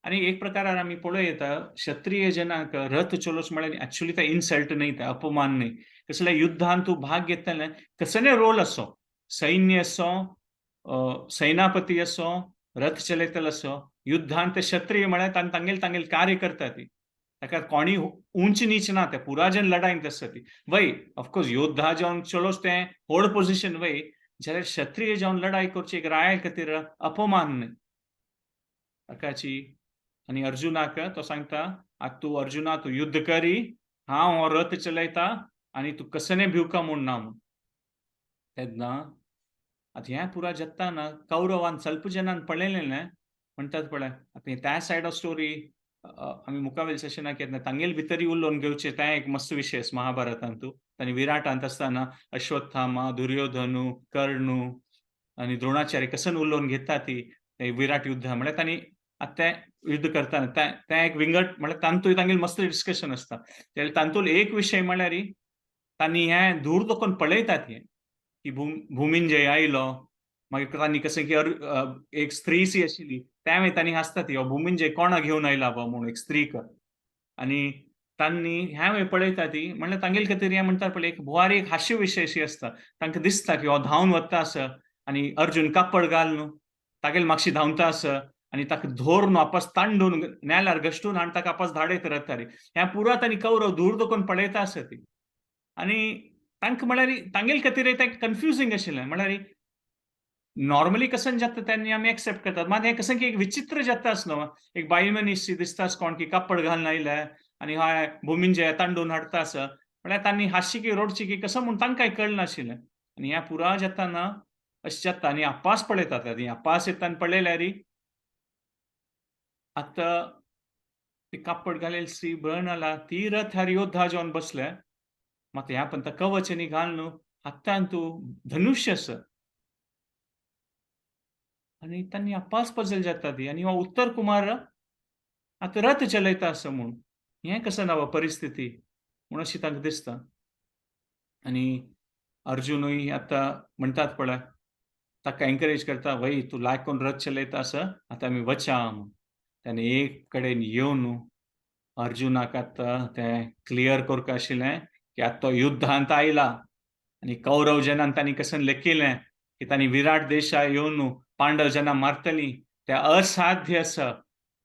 आनी एक प्रकारान आमी पळोवं येता क्षत्रिय जनांक रथ चलोवचो म्हळ्यार एक्चुअली ते इन्सल्ट न्हय, ते अपमान न्हय. कसल्या युद्धान तूं भाग घेतलें कसले रोल असो, सैन्य असो, सैनापती असो, रथ चलयतलो असो, युद्धान ते क्षत्रिय म्हळ्यार तांगेले तांगेले कार्य करता ती, ताका कोणी उंच नीच ना, ते पुराजन लढाईन आसता ती. वय ऑफकोर्स योद्धा जावन चलोच तें व्हड पोझिशन वय, जाल्यार क्षत्रिय जावन लढाई करची एक राया खातीर अपमान न्हय ताकाची. आनी अर्जुनाक तो सांगता आतां तूं अर्जुना तूं युद्ध करी, हांव हो रथ चलयता आनी तूं कसने भिवका म्हूण ना म्हूण. तेन्ना आतां हें पुरा जत्ताना कौरवान स्वल्प जनान पळयलें म्हणटात पळय आतां त्या सायड ऑफ स्टोरी आमी मुखावेल सेशनाक येतना तांगेले भितरय उलोवन घेवचें, तें एक मस्त विशय महाभारतांतू. आनी विराटांत आसतना अश्वत्थामा, दुर्योधनू, कर्णू आनी द्रोणाचार्य कसन उलोवन घेता ती विराट युद्ध, म्हळ्यार तांणी आतां तें युद्ध करतना तें एक विंगड म्हळ्यार तांतूय तांगेलें मस्त डिस्कशन आसता. जाल्यार तांतूल एक विशय म्हळ्यार तांणी हें दूर दोकून पळयतात हें की भुमिंजय आयलो, मागीर तांणी कशें की एक स्त्री सी आशिल्ली त्या मागीर तांणी हांसतात हो भुमिंजय कोणा घेवन आयला बा म्हूण एक स्त्रीक. आनी तांणी ह्या मागीर पळयता ती म्हणल्यार तांगेले खातीर हें म्हणटात पळय एक बुवारी एक हास्य विशय अशी आसता. तांकां दिसता की हो धांवन वता आसा आनी अर्जुन कापड घाल न्हू तागेले मागशी धांवता आसा आनी ताका धरून वापस तांडून नेल्यार घश्टून हाडून ताका वापस धाडयत रथारी. ह्या पुरा तांणी कौरव दूर दोकून पळयता आसा ती. आनी तांकां म्हळ्यार तांगेले खातीर तें कन्फ्युजींग आशिल्लें, म्हळ्यार नॉर्मली कसन जाता तेन्ना आमी एक्सेप्ट करतात, मात हें कशें की एक विचित्र जाता आसलो, एक बायल मनीस दिसता कोण की कापड घालून आयल्या आनी हय भुमिंजय तांडून हाडटा आसा, म्हळ्यार तांणी हांसची की रोडची की कसो म्हूण तांकांय कळनाशिल्लें. आनी ह्या पुरा जाताना अशें जाता आनी अपास पळयतात आनी अपास येता पळयल्यार आतां ती कापड घालेली स्त्री बर्णाला ती रथार योद्धा जावन बसल्या. मात ह्या पण कवच न्ही घाल न्हू, हातान तूं धनुष्य आसा. आनी तांणी अपास पजल जाता ती. आनी हो उत्तर कुमार आतां रथ चलयता आसा म्हूण हें कसं ना परिस्थिती म्हूण अशी तांकां दिसता. आनी अर्जुनूय आतां म्हणटात पळय ताका एनकरेज करता, वय तूं लायक कोण रथ चलयता आसा, आतां आमी वचा म्हूण. ताणें एक कडेन येवन अर्जुनाक आतां तें क्लियर करपा आशिल्लें की आतां तो युद्धांत आयला आनी कौरव जनान तांणी कशें लेखिल्लें की तांणी विराट देशा येवन पांडव जना मारतली, ते असाध्य आसा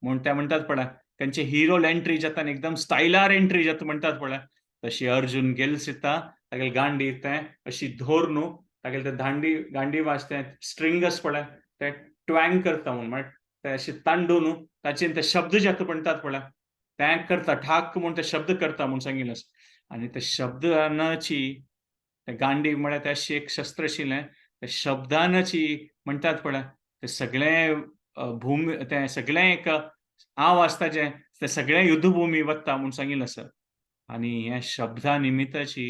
म्हूण ते म्हणटात पळय. तांचे हिरो एंट्री जाता एकदम स्टायलार एंट्री जाता म्हणटात पळय, तशी अर्जुन गेल सिता तागेले गांडी तें अशी धोर न्हू, तागेले ते दांडी गांडी वाज तें स्ट्रिंग आसा पळय ते ट्वँग करता म्हूण, म्हळ्यार ते अशें तांडू न्हू ताचेर ते शब्द जाता म्हणटात पळय तें करता, ठाक म्हूण ते शब्द करता म्हूण सांगिल्लें आसा. आनी ते शब्दानाची ते गांडी म्हळ्यार ते अशी एक शस्त्र आशिल्लें, ते शब्दानाची म्हणटात पळय ते सगळें भूमी ते सगळें एक आवाज ताजें ते सगळें युद्धभूमी वता म्हूण सांगिल्लें आसा. आनी ह्या शब्दा निमिताची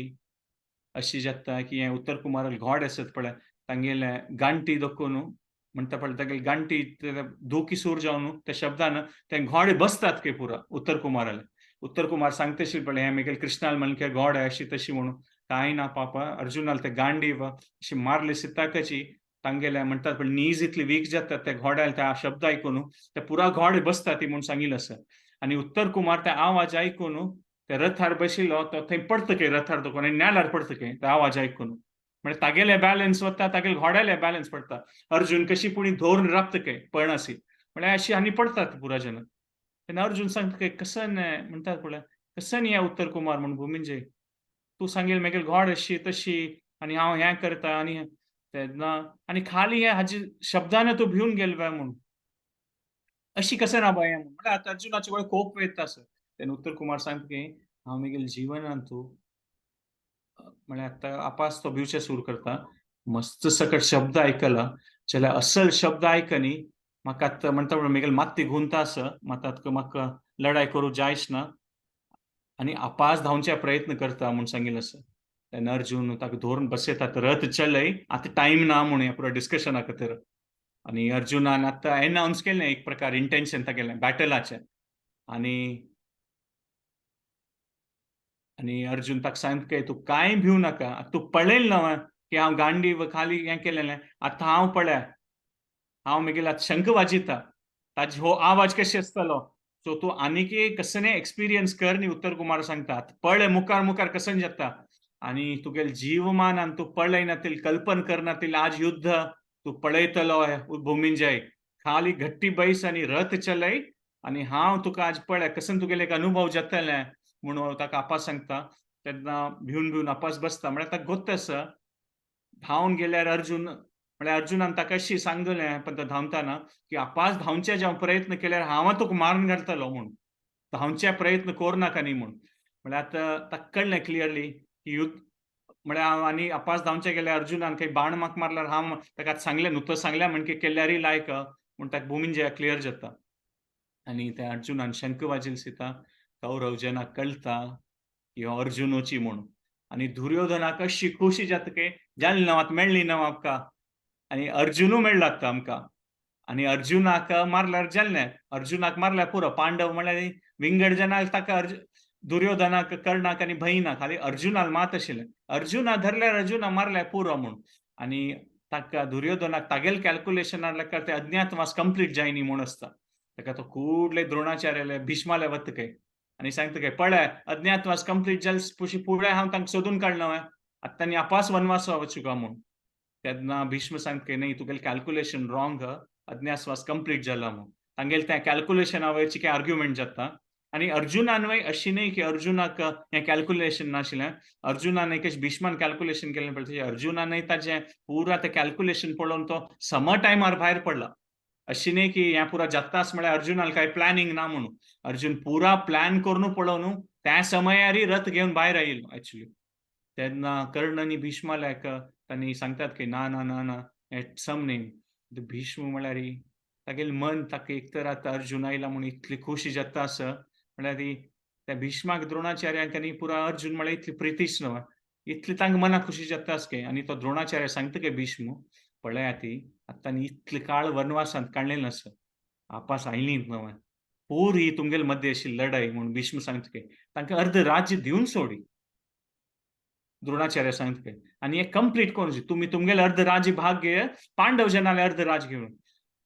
अशी जाता की हें उत्तर कुमाराक घोड आसत पळय तांगेले गांठी दखून म्हणटा पळय तागेली गांठी दुखी सूर जावन त्या शब्दान ते घोडे बसतात की पुरा उत्तर कुमाराले. उत्तर कुमार सांगता पळय हें मेगेल कृष्णाल म्हणके घोड अशी तशी म्हणून, कांय ना पापा अर्जुनाल ते गांडी अशी मारली सिताकाची तांगेले म्हणटात पण नीज इतली वीक जातात त्या घोड्याल त्या शब्द आयकून ते पुरा घोडे बसतात ती म्हूण सांगिल्लें आसा. आनी उत्तर कुमार ते आवाज आयकून ते रथार बशिल्लो तो थंय पडटा काय रथार तो आनी नेलार पडटा काय ते आवाज आयकून, म्हणजे तागेले बॅलन्स वता, तागेले घोड्याले बॅलन्स पडटा. अर्जुन कशी पुणी धोरण राबता काय पळनासी म्हळ्यार अशी आनी पडतात पुरा जन. तेन्ना अर्जुन सांगता काय कसं म्हणटात पळय कसं न्ही उत्तर कुमार म्हूण भुमिंजे तूं सांगेल मेगेल घोड अशी तशी आनी हांव हें करता आनी तेन्ना आनी खाली हे हाजे शब्दान तूं भिवन गेल बाय म्हूण अशी कसं ना बाय म्हूण. म्हळ्यार आतां अर्जुनाचे कडेन कोप वयता आसा. तेन्ना उत्तर कुमार सांगता की हांव मेगेल जिवनान तूं म्हळ्यार आतां आपास तो भिवचे सूर करता, मस्त सकट शब्द आयकला जाल्यार असल शब्द आयकनी म्हाका आतां म्हणटा म्हण मेगेल मात्ती गुंता आसा, मात आतां म्हाका लढाय करूं जायच ना आनी आपास धांवचे प्रयत्न करता म्हूण सांगिल्लें आसा. तेन्ना अर्जुन ताका धरून बसयतात रथ चलय आतां टायम ना म्हूण ह्या पुरो डिस्कशना खातीर. आनी अर्जुनान आतां एनावन्स केलें एक प्रकार इंटेन्शन तागेलें बॅटलाचें. आनी आनी अर्जुन ताका सांगता की तूं कांय भिवू नाका, तूं पळयल ना की हांव गांडी खाली हें केलेलें, आतां हांव पळय हांव मागीर आतां शंख वाजयता ताजो हो आवाज कशें आसतलो, सो तूं आनीक कसने एक्सपिरियन्स कर न्ही. उत्तर कुमार सांगता पळय मुखार मुखार कसन जाता आनी तुगेल जीवमानान तूं पळयना तील कल्पन करना तील आज युद्ध तूं पळयतलो भुमिंजय, खाली घट्टी बैस आनी रथ चलय आनी हांव तुका आज पळय कसन तुगेले एक अनुभव जातलें म्हणून ताका आपास सांगता. तेन्ना भिवन भिवन आपास बसता म्हळ्यार ताका गोत्त आसा धांवन गेल्यार अर्जुन म्हळ्यार अर्जुनान ताका अशी सांगलें पण तो धांवताना की आपास धांवचे जेव्हा प्रयत्न केल्यार हांव तुका मारून घालतलो म्हूण, धांवचे प्रयत्न करूं नाका न्ही म्हूण. म्हळ्यार आतां ताका कळ्ळें क्लियरली की युद्ध म्हळ्यार हांव आनी आपास धांवचे गेल्यार अर्जुनान काही बाण म्हाका मारल्यार हांव ताका सांगलें न्हू तो सांगल्या म्हण केल्यारय लायक म्हूण ताका भुमिंजया क्लियर जाता. आनी त्या अर्जुनान शंख वाजयल सीता कौरव जनाक कळटा की हो अर्जुनूची म्हूण. आनी दुर्योधनाक अशी खोशी जाता की जाली ना आतां मेळ्ळी ना आमकां आनी अर्जुनू मेळ्ळा आतां आमकां आनी अर्जुनाक मारल्यार जालें, अर्जुनाक मारल्यार पुरो. पांडव म्हळ्यार विंगड जनाक ताका दुर्योधनाक कर्णाक आनी भयणाक खाली अर्जुनाक मात आशिल्लें, अर्जुना धरल्यार अर्जुना मारल्यार पुरो म्हूण. आनी ताका दुर्योधनाक तागेल कॅल्कुलेशनार ते अज्ञातवास कंप्लीट जायनी म्हूण आसता. ताका तो कुडले द्रोणाचार्याले भीष्माले वता काय आनी सांगता काय पळय अज्ञातवास कंप्लीट जाल पुशी फुडें हांव तांकां सोदून काडलो आतां तांणी आपास वनवास वचूं म्हूण. तेन्ना भीष्म सांगता की न्ही तुगेलें कॅल्कुलेशन रॉंग, अज्ञातवास कंप्लीट जाला म्हूण. तांगेले त्या कॅल्कुलेशना वयरची काय आर्ग्युमेंट जाता. आनी अर्जुनान वय अशी न्ही की अर्जुनाक हें कॅल्कुलेशन नाशिल्लें, अर्जुनान एक भीष्मान कॅल्कुलेशन केलें पळय तशें अर्जुनानय ताजें पुरा तें कॅल्कुलेशन पळोवन तो सम टायमार भायर पडला. अशी न्ही की हें पुरा जाताच म्हळ्यार अर्जुनाक कांय प्लॅनिंग ना म्हणून, अर्जुन पुरा प्लॅन करून पळोवन त्या समयारी रथ घेवन भायर आयिल्लो एक्चुली. तेन्ना कर्ण आनी भीष्माक तांणी सांगतात की ना ना ना ना, हें सम न्ही. भीष्म म्हळ्यार तागेलें मन ताका एक तर आतां अर्जुन आयला म्हूण इतली खोशी जाता आसा, म्हळ्यार त्या भीष्माक द्रोणाचार्याक आनी पुरा अर्जुन म्हळ्यार इतली प्रितीच न्हय, इतली तांकां मनाक खुशी जाता आसके. आनी तो द्रोणाचार्य सांगता की भीष्म पळयात ती आतां इतले काळ वनवासांत काडलेलो आसा, आपास आयलीं न्हय, पूर ही तुमगेले मध्य अशी लढाई म्हूण भीष्म सांगता की तांकां अर्द राज्य दिवन सोडी. द्रोणाचार्य सांगता की आनी हे कंप्लीट करून तुमी तुमगेले अर्द राज्य भाग घे, पांडव जनाले अर्द राज्य घेवन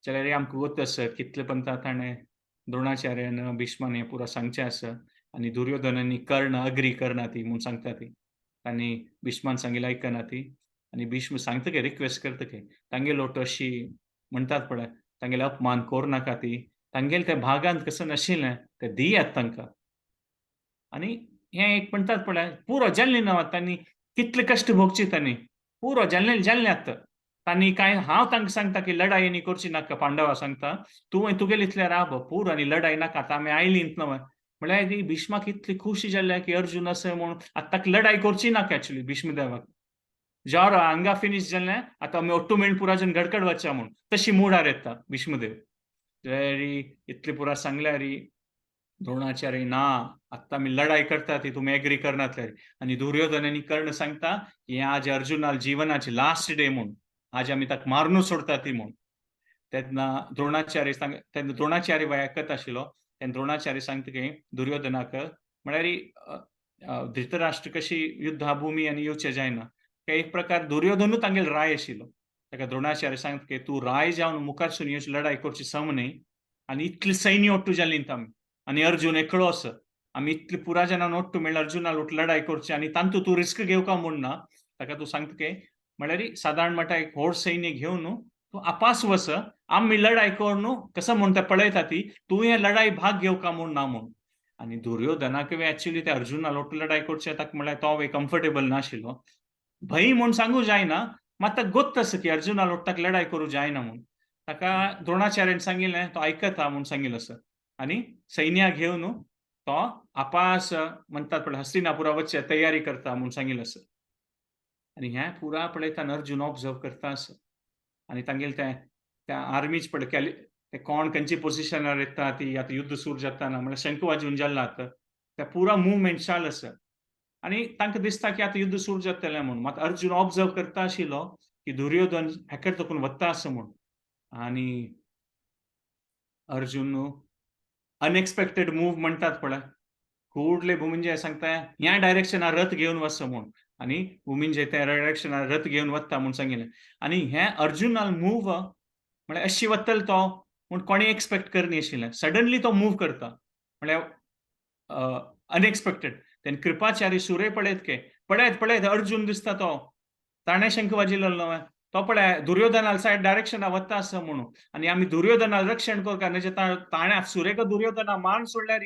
जाल्यार आमकां गोत आसा कितले पंता ताणें द्रोणाचार्यान भीष्मान हें पुरा सांगचें आसा. आनी दुर्योधनांनी कर्ण अग्री करना ती म्हूण सांगता ती, तांणी भीष्मान सांगिल्लें आयकना ती. आनी भीष्म सांगता की रिक्वेस्ट करता की तांगेलो अशी म्हणटात पळय तांगेले अपमान करूं नाका ती, तांगेले त्या भागांत कसं नाशिल्लें तें दियात तांकां. आनी हें एक म्हणटात पळय पुरो जाल्लें ना, तांणी कितले कश्ट भोगचे तांणी पुरो जाल्लें जाल्लें आतां. तांणी कांय हांव तांकां सांगता की लढाई न्ही करची नाका, पांडवा सांगता तूं तुगेले इतलें राब पुरो आनी लढाई नाका, आतां आमी आयलीं न्हय. म्हळ्यार ती भीष्माक इतली खुशी जाल्या की अर्जुन आसा म्हूण आतां ताका लढाई करची नाका एक्चुली भीष्मदेवाक. ज्यावर हांगा फिनीश जालें आतां आमी ഒट्टू मेळून पुराजन घडकड वच्चा म्हूण तशी मुडार येता भीष्मदेव. जाल्यार इतली पुरा सांगल्यार द्रोणाचार्य ना आतां आमी लढाई करता ती तुमी एग्री करनातले. आनी दुर्योधन आनी कर्ण सांगता की आज अर्जुनाल जिवनाची लास्ट डे म्हूण, आज आमी ताका मारून सोडता ती म्हूण. तेन्ना द्रोणाचार्य सांग, तेन्ना द्रोणाचार्य वयाकत आशिल्लो, तेन्ना द्रोणाचार्य सांगता की दुर्योधनाक म्हळ्यार धृतराष्ट्र कशी युद्धाभूमी आनी येवचें जायना, एक प्रकार दुर्योधनूच तांगेलो राय आशिल्लो. ताका द्रोणाचार्य सांगता की तूं राय जावन मुखारसून येवची लढाई करची सम न्ही, आनी इतली सैन्य ओट्टू जालीं आमी आनी अर्जुन एकलो आसा, आमी इतली पुरा जाणां ओट्टू मेळ्ळ्यार अर्जुना ओट लढाई करची आनी तांतू तूं रिस्क घेवका म्हूण ना. ताका तूं सांगता की म्हळ्यार सादारण म्हणटा एक व्हड सैन्य घेवन तूं आपास वस, आमी लढाई करून कसं म्हूण तें पळयता ती, तूं हे लढाई भाग घेवका म्हूण ना म्हूण. आनी दुर्योधनाक एक्चुली ते अर्जुना लोट लढाई करचे ताका म्हळ्यार तो कम्फर्टेबल नाशिल्लो, भंय म्हूण सांगू जायना, मात ताका गोत्त आसा की अर्जुना लोट ताका लढाई करूं जायना म्हूण. ताका द्रोणाचार्यान सांगिल्लें तो आयकता म्हूण सांगिल्लें आसा. आनी सैन्या घेवन तो आपास म्हणटात पळय हस्तिनापुरा वचचे तयारी करता म्हूण सांगिल्लें आसा. आनी हें पुरा पळयता अर्जुन ऑब्जर्व करता आसा. आनी तांगेले तें त्या आर्मीच पळय केले ते कोण खंयची पोजिशनार येता ती आतां युद्ध सुरू जाता ना म्हळ्यार शंख वाजून जाल्ला आतां त्या पुरा मुवमेंट चाल आसा. आनी तांकां दिसता की आतां युद्ध सुरू जातलें म्हूण. मात अर्जुन ऑब्जर्व करता आशिल्लो की दुर्योधन हेकर तकून वता आसा म्हूण. आनी अर्जुन अनएक्सपेक्टेड मूव म्हणटात पळय, कुडले भुमिंजय सांगता ह्या डायरेक्शनार रथ घेवन वच म्हूण, आनी भुमिंजय त्या डायरेक्शनार रथ घेवन वता म्हूण सांगिल्लें. आनी हें अर्जुनाल मूव म्हळ्यार अशी वतल तो म्हूण कोणी एक्सपेक्ट करनी आशिल्लें, सडनली तो मूव करता म्हळ्यार अनएक्सपेक्टेड. तेन्ना कृपाचार्य सुरे पळयत के पळयत पळयत अर्जुन दिसता तो ताणें शंख वाजिल्लो न्हय, तो पळय दुर्योधनाल सायड डायरेक्शना वता आसा म्हणून. आनी आमी दुर्योधनाल रक्षण करता न्हय, ताणें सुरेक दुर्योधना मान सोडल्यार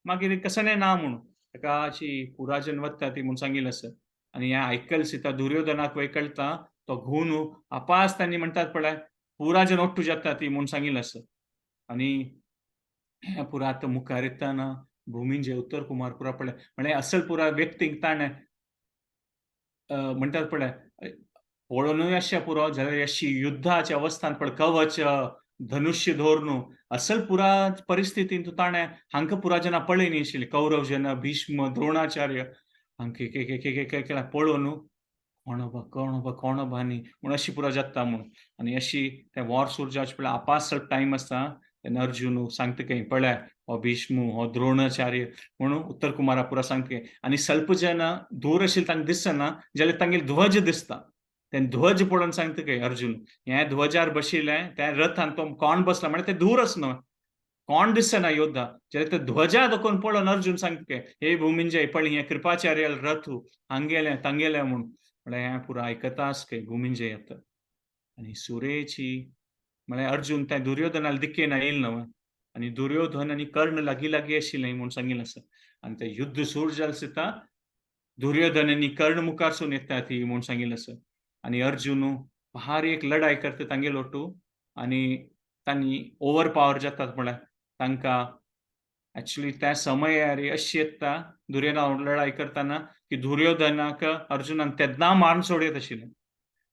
मागीर कसलें ना म्हणून ताका अशी पुराजन वता ती म्हूण सांगिल्लें आसा. आनी हें आयकल सीता दुर्योधनाक वय कळटा तो घुवन आपास तांणी म्हणटात पळय पुराजन ओट्टू जाता ती म्हूण सांगिल्लें आसा. आनी हें पुरा आतां मुखार येताना भुमींजे उत्तर कुमार पुरा पळय म्हळ्यार असल पुरा व्यक्तींक ताणें म्हणटात पळय पळोवनूय अशें पुरो जाल्यार अशी युद्धाच्या अवस्थान पळय कवच धनुष्य धोरनु असल पुरा परिस्थितींत ताणें हांकां पुरा जना पळय न्ही आशिल्ली, कौरव जन भीष्म द्रोणाचार्य हांकां एक एक एक एक एक पळोवन कोण बा कोण बा कोण बा न्ही म्हूण अशी पुरा जाता म्हूण. आनी अशी ते वॉर सुरू जावचे पळय आपास टायम आसता तेन्ना अर्जुन सांगता की पळय हो भीष्म हो द्रोणाचार्य म्हणून उत्तर कुमारा पुरा सांगता. आनी सल्प जन दूर आशिल्ले तांकां दिसना जाल्यार तांगेले ध्वज दिसता, तेन्ना ध्वज पळोवन सांगता की अर्जुन हें ध्वजार बशिल्लें त्या रथान तो कोण बसला म्हळ्यार ते दूर आस न्हय, कोण दिसना योद्धा, जाल्यार ते ध्वजा दाखोवन पळोवन अर्जुन सांगता की हे भुमिंजय पळय हें कृपाचार्य रथ हांगेलें तांगेलें म्हूण. म्हळ्यार हें पुरा आयकता आस की भुमिंजय येता. आनी सुरेची म्हळ्यार अर्जुन त्या दुर्योधनाल दिकेन येयल न्हय, आनी दुर्योधन आनी कर्ण लागीं लागीं आशिल्लें म्हूण सांगिल्लें आसा. आनी ते युद्ध सुरू जालें सीता दुर्योधन आनी कर्ण मुखारसून येता ती म्हूण सांगिल्लें आसा. आनी अर्जुन भारी एक लढाई करता तांगेलो ओटू आनी तांणी ओवर पावर जातात म्हळ्यार तांकां ऍक्च्युली त्या समयार अशी येता दुर्योधना लढाई करताना की दुर्योधनाक अर्जुनान तेन्ना मारून सोडयत आशिल्लें.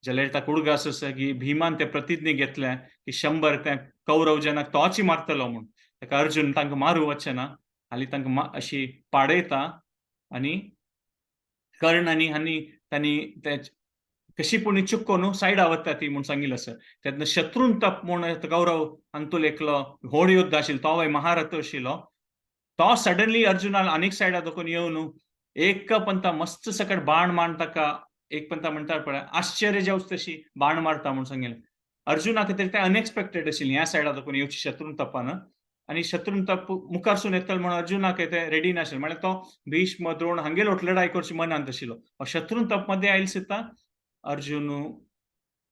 जाल्यार ताका उडगास आसा की भीमान ते प्रतिज्ञा घेतल्या की 100 त्या कौरव जनाक तोच मारतलो म्हूण. ताका अर्जुन तांकां मारूं वचना, हाली तांकां अशी पाडयता आनी कर्ण आनी हांणी तांणी ते कशी पूण चुकोन सायडा वता ती म्हूण सांगिल्लें आसा. तेन्ना शत्रून तप म्हूण कौरव हातूंत एकलो व्हड योद्धा आशिल्लो, तो महारथ आशिल्लो. तो सडनली अर्जुनान आनीक सायडा दाखोवन येवन एक पंता मस्त सकट बाण मारून ताका एक पंता म्हणटा पळय आश्चर्य जावच तशी बाण मारता म्हूण सांगिल्लें. अर्जुना खातीर तें अनएक्सपेक्टेड आशिल्लें ह्या सायडा दाखोवन येवची शत्रून तपान आनी शत्रून तप मुखारसून येतलो म्हणून अर्जुनाक तें रेडी नाशिल्लें. म्हळ्यार तो भीष्म द्रोण हांगेलो लढाई करची मनांत आशिल्लो. शत्रून तप मध्ये आयल सुद्दां अर्जुन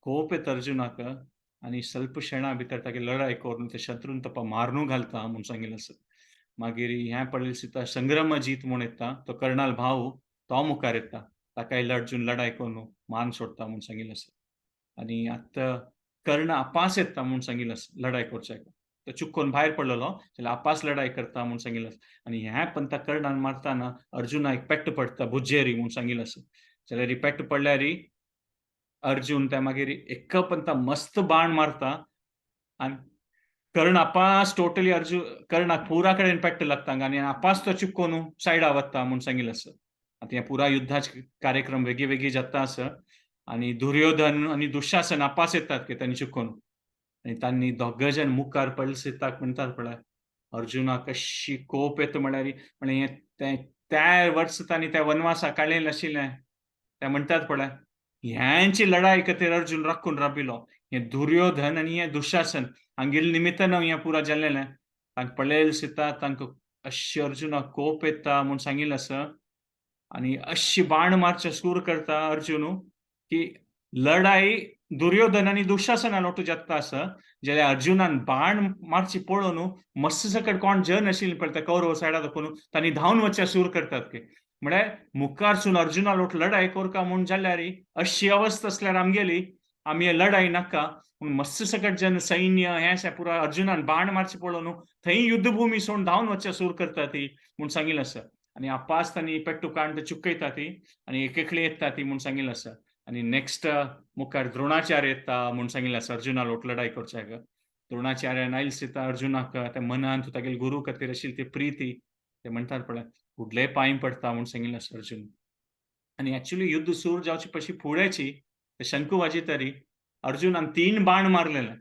कोप येता अर्जुनाक आनी स्वल्प क्षणा भितर तागे लढाई करून ते शत्रून तपा मारून घालता म्हूण सांगिल्लें आसा. मागीर हें पळयलें सुद्दां संग्रामजीत म्हूण येता तो कर्णाल भाव, तो मुखार येता ताकाय अर्जुन लढाई करून मान सोडता म्हूण सांगिल्लें आसा. आनी आतां कर्ण आपास येता म्हूण सांगिल्लें आसा लढाई करच्याक, तो चुकोन भायर पडलेलो जाल्यार आपास लढाई करता म्हूण सांगिल्लें आसा. आनी ह्या पंता कर्णान मारताना अर्जुना एक पेट्ट पडटा भुजेरी म्हूण सांगिल्लें आसा. जाल्यार पेट्ट पडल्यार अर्जुन त्या मागीर एक पंता मस्त बाण मारता आनी कर्ण आपास टोटली अर्जुन कर्णाक पुरा कडेन पेट्ट लागता आनी आपास तो चुकोन सायडा वता म्हूण सांगिल्लें आसा. आतां हे पुरा युद्धाचे कार्यक्रम वेगळी वेगळी जाता आसा आनी दुर्योधन आनी दुशासन आपास येतात की तांणी चुकोन आनी तांणी दोग जण मुखार पळयले म्हणटात पळय अर्जुनाक कशी कोप येता म्हळ्यार म्हळ्यार हें त्या वर्स तांणी त्या वनवासा काडलेलें आशिल्लें ते म्हणटात पळय ह्यांची लढाई खातीर अर्जुन राखून राबिलो. हे दुर्योधन आनी हे दुशासन हांगेले निमित्तान हें पुरा जाल्लेलें. तांकां पळयलें सुद्दां तांकां अशी अर्जुनाक कोप येता म्हूण सांगिल्लें आसा. आनी अशी बाण मारचे सूर करता अर्जुन की लढाई दुर्योधन आनी दुशासना लोटू जाता आसा. जाल्यार अर्जुनान बाण मारची पळोवन मस्त सकट कोण जन आशिल्लें पळय त्या कौरव सायडा दाखोवन तांणी धांवन वचचे सूर करतात की म्हळ्यार मुखारसून अर्जुना लोट लढाई करका म्हूण जाल्यार अशी अवस्था आसल्यार आमगेली आमी लढाई नाका म्हूण मस्त सकट जन सैन्य हें पुरा अर्जुनान बाण मारचे पळोवन थंय युद्धभूमी सोडून धांवन वचचे सूर करता ती म्हूण सांगिल्लें आसा. आनी आपास तांणी पेट्टू काडून चुकयता ती आनी एक एकले येता ती म्हूण सांगिल्लें आसा. आनी नेक्स्ट मुखार द्रोणाचार्य येता म्हूण सांगिल्लें आसा अर्जुना लोट लढाई करच्याक. द्रोणाचार्यान आयल दिता अर्जुनाक त्या मनांत तागेले गुरू खातीर आशिल्ली ती प्रिती ते म्हणटात पळय फुडले पांय पडटा म्हूण सांगिल्लें आसा अर्जुन. आनी एक्चुली युद्ध सुरू जावचे पशी फुड्याची शंकू वाजयतरी अर्जुनान 3 बाण मारलेले.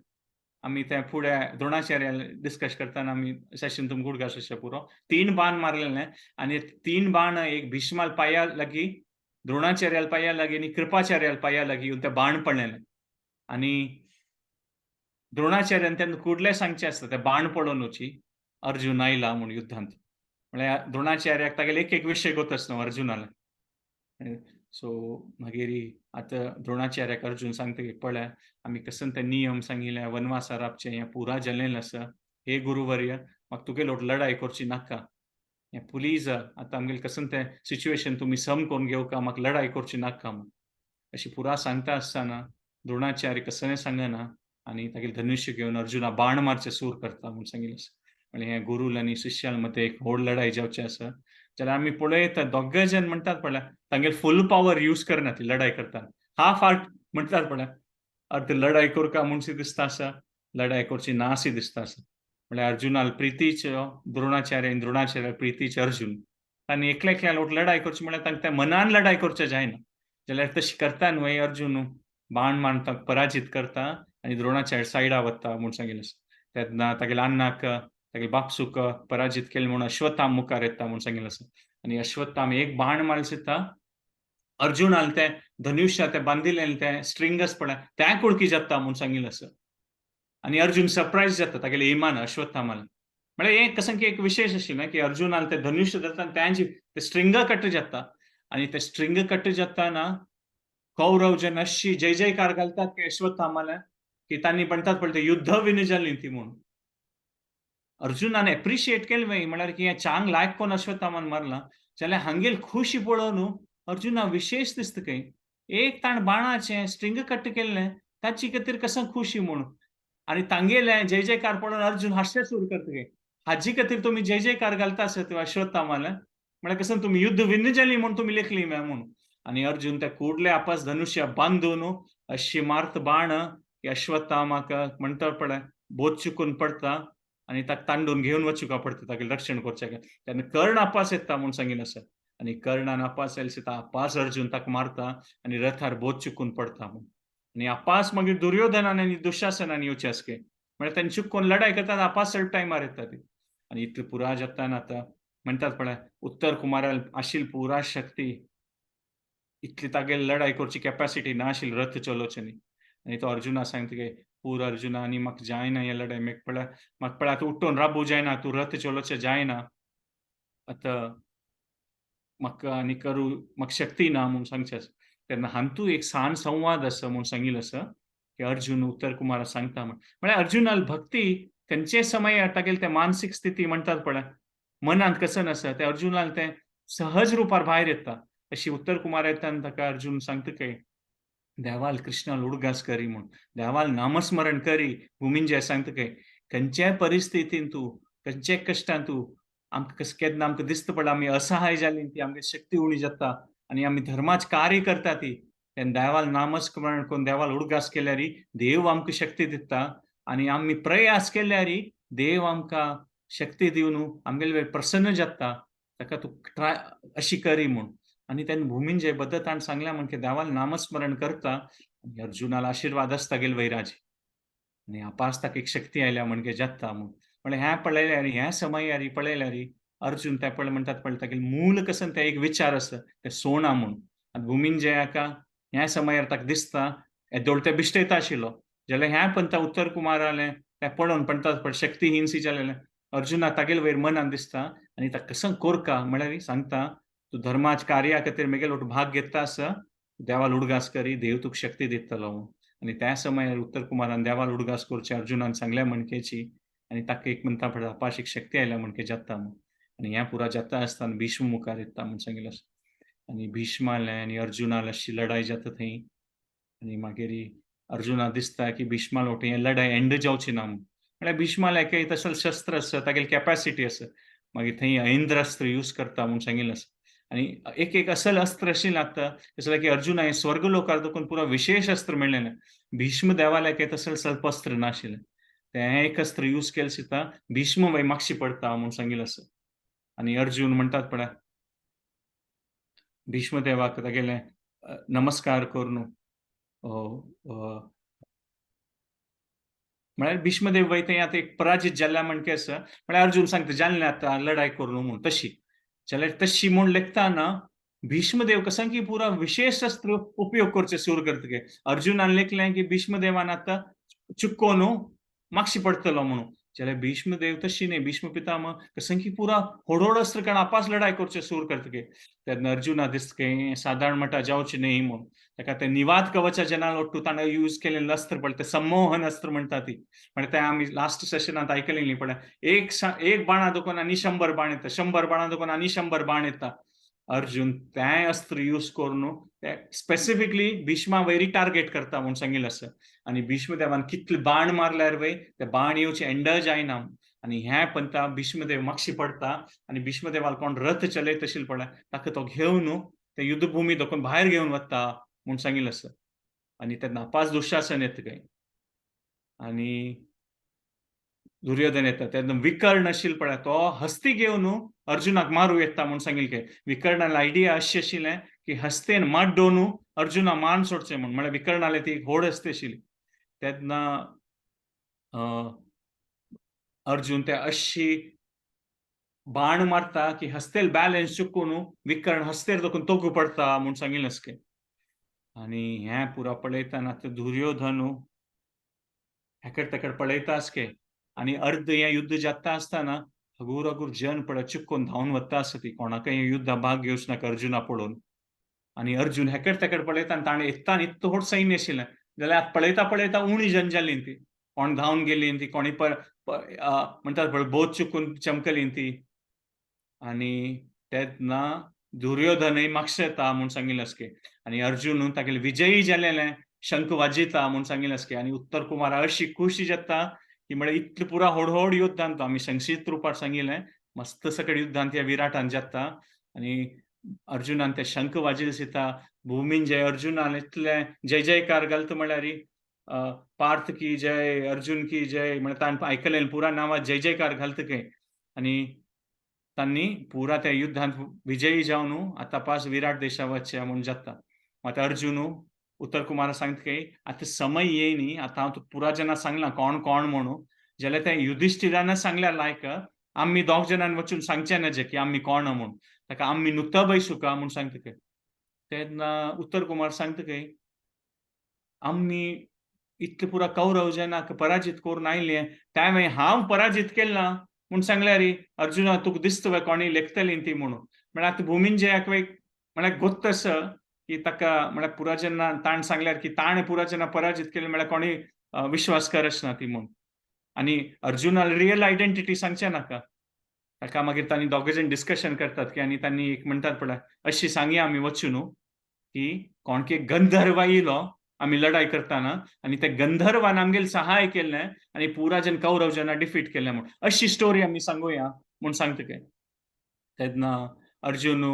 आमी त्या फुडें द्रोणाचार्य डिस्कस करताना आमी सेशन तुमकां उडगास अशें पुरो 3 बाण मारलेले आनी 3 बाण एक भीष्माल पाया लागी, द्रोणाचार्याल पाया लागी आनी कृपाचार्याल पाया लागी येवन ते बाण पडलेले. आनी द्रोणाचार्यान तेन्ना कुडले सांगचे आसता ते बाण पडोवनूची अर्जुन आयला म्हूण युद्धांत. म्हळ्यार द्रोणाचार्याक तागेले एक एक विशय गोत आसना अर्जुनाले. सो मागीर आतां द्रोणाचार्याक अर्जुन सांगता की पळय आमी कसन ते नियम सांगिल्ले वनवासा राबचें हें पुरा जाल्लें आसा, हे गुरुवर्य म्हाका तुगे लोट लढाई करची नाका, हें प्लीज आतां आमगेलें कसन तें सिच्युएशन तुमी सम करून घेवका, म्हाका लढाई करची नाका म्हूण अशी पुरा सांगता आसतना द्रोणाचार्य कसलें सांगना आनी तागेलें धनुष्य घेवन अर्जुना बाण मारचें सूर करता म्हूण सांगिल्लें आसा. आनी हें गुरूल आनी शिष्यां मदें एक व्हड लढाई जावची आसा. जाल्यार आमी पळयता दोग जण म्हणटात पळय तांगेले फूल पावर यूज करना ती लढाई करतना, हाफ आर्ट म्हणटात पळय अर्थ लढाई करका म्हूण शी दिसता आसा, लढाई करची ना शी दिसता आसा. म्हळ्यार अर्जुनाल प्रितीचो द्रोणाचार्य आनी द्रोणाचार्य प्रितीचे अर्जुन तांणी एकल्या एकल्या लोट लढाई करची म्हळ्यार तांकां त्या मनान लढाई करचें जायना. जाल्यार तशी करता न्हय अर्जुन बाण मारून पराजीत करता आनी द्रोणाचार्य सायडा वता म्हूण सांगिल्लें आसा. तेन्ना तागेल्या अन्नाक तागेले बापसूक पराजीत केले म्हूण अश्वत्थाम मुखार येता म्हूण सांगिल्लें आसा. आनी अश्वत्थाम एक बाण मारले सुद्दां अर्जुनान तें धनुष्य तें बांदिल्लें तें स्ट्रिंगस पळय तें कुडकी जाता म्हूण सांगिल्लें आसा. आनी अर्जुन सरप्रायज जाता तागेले इमान अश्वत्थामाल. म्हळ्यार हें कसं की एक विशेष आशिल्लें की अर्जुनान तें धनुष्य धरता आनी तेंची तें स्ट्रिंग कट जाता आनी तें स्ट्रिंग कट जाताना कौरव जन अशी जय जयकार घालतात की अश्वत्थामाला की तांणी म्हणटात पळय तें युद्ध विन जालीं ती म्हूण. अर्जुनान एप्रिशिएट केलें न्हय म्हळ्यार की हें चांग लायक कोण अश्वत्थामान मारला जाल्यार हांगेल खुशी पळोवन अर्जुना विशेष दिसता खंय एक ताण बाणाचें स्ट्रिंग कट केल्लें ताची खातीर कसं खुशी म्हूण. आनी तांगेलें जय जयकार पळोवन अर्जुन हास्य सुरू करता खंय हाजी खातीर तुमी जय जयकार घालता आसत अश्वत्थामाला, म्हळ्यार कसं तुमी युद्ध विन्न जाली म्हूण तुमी लेखली म्या म्हणून. आनी अर्जुन त्या कुडले आपास धनुष्य बांदून अशी मार्त बाण की अश्वत्थामाक म्हणटा पळय बोध चुकून पडता आनी ताका तांडून घेवन वचूंक पडटा तागेलें रक्षण करच्याक. तेन्ना कर्ण आपास येता म्हूण सांगीन आसा आनी कर्णान आपास आयले दिता आपास अर्जुन ताका मारता आनी रथार बोध चुकून पडता म्हूण. आनी आपास मागीर दुर्योधनान आनी दुशासनान येवचे आसके म्हळ्यार तेंचे चुकून लढाय करतात आपास सगळे टायमार येता ती. आनी इतले पुरा जाता आतां म्हणटात पळय उत्तर कुमाराल आशिल पुरा शक्ती इतली तागेली लढाय करची कॅपॅसिटी ना आशिल्ली रथ चलोवचे न्ही. आनी तो अर्जुना सांगता की पूर अर्जुना आनी म्हाका जायना हें लढाय, म्हाका पळय म्हाका पळय आतां उठून राबू जायना, तूं रथ चलोवचें जायना आतां म्हाका आनी करूं म्हाका शक्ती ना म्हूण सांगचें आसा. तेन्ना हातूंत एक सान संवाद आसा म्हूण सांगिल्लें आसा की अर्जुन उत्तर कुमारा सांगता म्हण, म्हळ्यार अर्जुनाल भक्ती खंयचे समय तागेली ते मानसीक स्थिती म्हणटात पळय मनांत कसं आसा ते अर्जुनाल तें सहज रुपार भायर येता. अशी उत्तर कुमार येता आनी ताका अर्जुन सांगता की देवाल कृष्णाल उडगास करी म्हूण, देवाल नामस्मरण करी. भुमिंजय सांगता की खंयच्याय परिस्थितीन तूं खंयच्याय कश्टान तूं आमकां कस केन्ना आमकां दिसता पडला आमी असहाय जाली ती आमगे शक्ती उणी जाता आनी आमी धर्माच कार्य करता ती, तेन्ना देवाल नामस्मरण करून देवाल उडगास केल्यार देव आमकां शक्ती दिता आनी आमी प्रयास केल्यार देव आमकां शक्ती दिवन आमगेले वयर प्रसन्न जाता, ताका तूं ट्राय अशी करी म्हूण. आनी तेन्ना भुमीन जे बद्दल सांगल्या म्हण की देवाल नामस्मरण करता आनी अर्जुनाला आशिर्वाद आसता गेल वैराजी आनी आपास ताका एक शक्ती आयल्या म्हणजे जाता म्हूण. म्हळ्यार ह्या पळयल्यार ह्या समयारी पळयल्यार अर्जुन त्या पळय म्हणटात पळय तागेलें मूल कसं ते एक विचार आसा ते सोणा म्हूण. आनी भुमीन जे हाका ह्या समयार ताका दिसता येदोळ ते बिश्टेता आशिल्लो जाल्यार ह्या पंता उत्तर कुमारालें तें पळोवन म्हणटात पळय शक्तीहीन सी जालेलें अर्जुना तागेले वयर मनान दिसता आनी ताका कसं कोरका म्हळ्यार सांगता तूं धर्माच कार्या खातीर मेगेलो भाग घेता आसा देवाल उडगास करी देव तुका शक्ती दितलो म्हूण. आनी त्या समयार उत्तर कुमारान देवाल उडगास करचे अर्जुनान सांगल्या म्हणकेची आनी ताका एक म्हणटा पळय अपाशीक शक्ती आयल्या म्हणके जाता म्हूण. आनी ह्या पुरा जाता आसतना भीष्म मुखार येता म्हूण सांगिल्लें आसा. आनी भीष्मालें आनी अर्जुनाल अशी लढाय जाता थंय आनी मागीर अर्जुना दिसता की भीष्माल वटेन हें लढाय एंड जावची ना म्हूण. म्हळ्यार भीष्माल एक तसो शस्त्र आसा तागेली कॅपॅसिटी आसा मागीर थंय ऐंद्रास्त्र यूज करता म्हूण सांगिल्लें आसा. आनी एक एक असल अस्त्र अशें लागता जसं की अर्जुना हें स्वर्ग लोकार देखून पुरा विशेष अस्त्र मेळ्ळेलें, भीष्म देवाला एक तसं सर्पस्त्र नाशिल्लें तें एक अस्त्र यूज केलें सुद्दां भीष्म वय मागशी पडटा म्हूण सांगिल्लें आसा. आनी अर्जुन म्हणटात पळय भीष्म देवाक तागेलें नमस्कार करून म्हळ्यार भीष्मदेव वय थंय आतां एक पराजीत जाल्ल्या म्हणके आसा म्हळ्यार अर्जुन सांगता जाल्लें आतां लढाय करून म्हूण तशी जाल्यार तशी म्हूण लेखताना भीष्मदेव कसं की पुरा विशेष अस्त्र उपयोग करचे सुरू करता. अर्जुनान लेखलें की भीष्मदेवान आतां चुकोन मागशी पडटलो म्हणून, जाल्यार भीष्मदेव तशी न्ही, भीष्म पितामह कसं की पुरा होडोड अस्त्र कारण आपास लढाय करचे सुरू करता. तेन्ना अर्जुना दिसता की सादारण म्हणटा जावचे न्ही म्हूण ताका ते निवाद कवचा जेन्ना ओट्टू ताणें यूज केलें अस्त्र पळय तें संमोहन अस्त्र म्हणटा ती, म्हळ्यार तें आमी लास्ट सेशनांत आयकलें न्ही पळय एक बाणा दुखून आनी 100 बाण येता, 100 बाणा दुखून आनी 100 बाण येता. अर्जुन तें अस्त्र यूज करून ते स्पेसिफिकली भीष्मा वयरी टार्गेट करता म्हूण सांगिल्लें आसा. आनी भीष्मदेवान कितले बाण मारल्यार वय ते बाण येवचे एंड जायना आनी ह्या पंता भीष्मदेव मागशी पडटा आनी भीष्मदेवाक कोण रथ चलयत आशिल्लो पळय ताका तो घेवन ते युद्धभूमी दाखोवन भायर घेवन वता म्हूण सांगिल्लें आसा. आनी तेन्ना पांच दुशासन येता काय आनी दुर्योधन येता तेन्ना विकर्ण आशिल्लो पळय तो हस्ती घेवन अर्जुनाक मारू येता म्हूण सांगिल्लें की विकर्णाले आयडिया अशी आशिल्लें की हस्तेन माड्डोवन अर्जुना मान सोडचें म्हूण, म्हळ्यार विकर्णाले ती एक होड हस्ती आशिल्ली. तेन्ना अर्जुन ते अशी बाण मारता की हस्तेल बॅलन्स चुकून विकर्ण हस्तेर देखून तोगू पडता म्हूण सांगिल्लें आसके. आनी हें पुरा पळयतना ते दुर्योधन हेकड तेकड पळयता आसके आनी अर्द हें युद्ध जाता आसतना हगूर हगूर जन पळय चुकून धांवन वता आसता ती कोणाकय हें युद्धा भाग घेवच नाका अर्जुना पळोवन. आनी अर्जुन हेकड तेकड पळयता आनी ताणें येता आनी इतलो व्हड सैन्य आशिल्लें जाल्यार आतां पळयता पळयता उणी जन जाली ती, कोण धांवन गेली ती, कोणी म्हणटात पळय बोध चुकून चमकली ती. आनी तेन्ना दुर्योधनय मागशे येता म्हूण सांगिल्लें आसके आनी अर्जुन तागेले विजयी जालेलें शंख वाजयता म्हूण सांगिल्लें आसके. आनी उत्तर कुमारा अशी खुशी जाता की म्हळ्यार इतलें पुरा व्हड व्हड युद्धांत आमी संक्षिप्त रुपार सांगिल्लें, मस्त सकट युद्धांत ह्या विराटान जाता आनी अर्जुनान ते शंख वाजयले दिता, भुमीन जय अर्जुनान इतले जय जयकार घालता म्हळ्यार पार्थ की जय, अर्जुन की जय, म्हळ्यार ताण आयकलें पुरा नांवा जय जयकार घालता खंय. आनी तांणी पुरा त्या युद्धांत विजयी जावन आतां पास विराट देशा वचचें म्हूण जाता. आतां अर्जुन उत्तर कुमारा सांगता की आतां समय येयनी, आतां हांव तुका पुरा जाणां सांगलां कोण कोण म्हणून, जाल्यार त्या युधिश्ठिरान सांगल्या लायक आमी दोग जाणांनी वचून सांगचें ना जे की आमी कोण म्हूण, ताका आमी नुकता बैसुका म्हूण सांगता खंय. तेन्ना उत्तर कुमार सांगता खंय आमी इतले पुरा कौरव जनाक पराजीत करून आयले, त्या हांव पराजीत केला म्हूण सांगल्यार अर्जुना तुका दिसता वय कोणी लेखतली ती म्हणून. म्हळ्यार आतां भुमिंजयाक वय म्हळ्यार गोत्त आसा की ताका म्हळ्यार पुरा जेन्ना ताण सांगल्यार की ताणें पुरा जेन्ना पराजीत केलें म्हळ्यार कोणी विश्वास करच ना ती म्हूण. आनी अर्जुनाक रियल आयडेंटिटी सांगचें नाका ताका. मागीर तांणी दोग जाण डिस्कशन करतात की आनी तांणी एक म्हणटात पळय अशी सांगया आमी वचून न्हू की कोणके गंधर्व येयलो आमी लढाई करताना आनी त्या गंधर्वान आमगेल सहाय केल्लें आनी पुरा जन कौरव जना डिफीट केलें म्हूण, अशी स्टोरी आमी सांगुया म्हूण सांगता काय. तेन्ना अर्जुन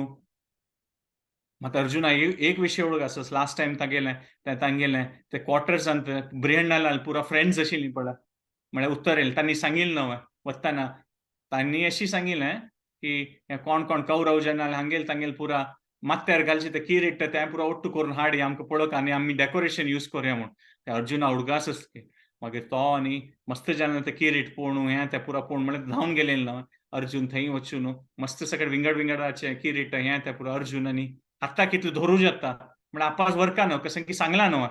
मात अर्जुना एक विशय ओळख आसा, लास्ट टायम तागेलें तें तांगेलें ते क्वॉर्टर्सांत ब्रिहण्णालाल पुरा फ्रेंड्स आशिल्लीं पळय, म्हळ्यार उत्तर येयलें तांणी सांगिल्लें न्हय वतना तांणी अशी सांगिल्लें की कोण कोण कौरव जना हांगेल तांगेल पुरा माथ्यार घालचे ते किरीट तें पुरा ओट्टू करून हाडी आमकां पळोवंक आनी आमी डेकोरेशन यूज करुया म्हूण. ते अर्जुना उडगास आसले मागीर तो आनी मस्त जालें ते किरीट पळोवन हें तें पुरा पळोवन म्हळ्यार धांवन गेलें ना अर्जुन थंय वचून मस्त सगळे विंगड विंगडाचे किरीट हें तें पुरा अर्जुन आनी आतां कितलें धरूं जाता म्हळ्यार आपास वरका न्हू कसं की सांगलां न्हू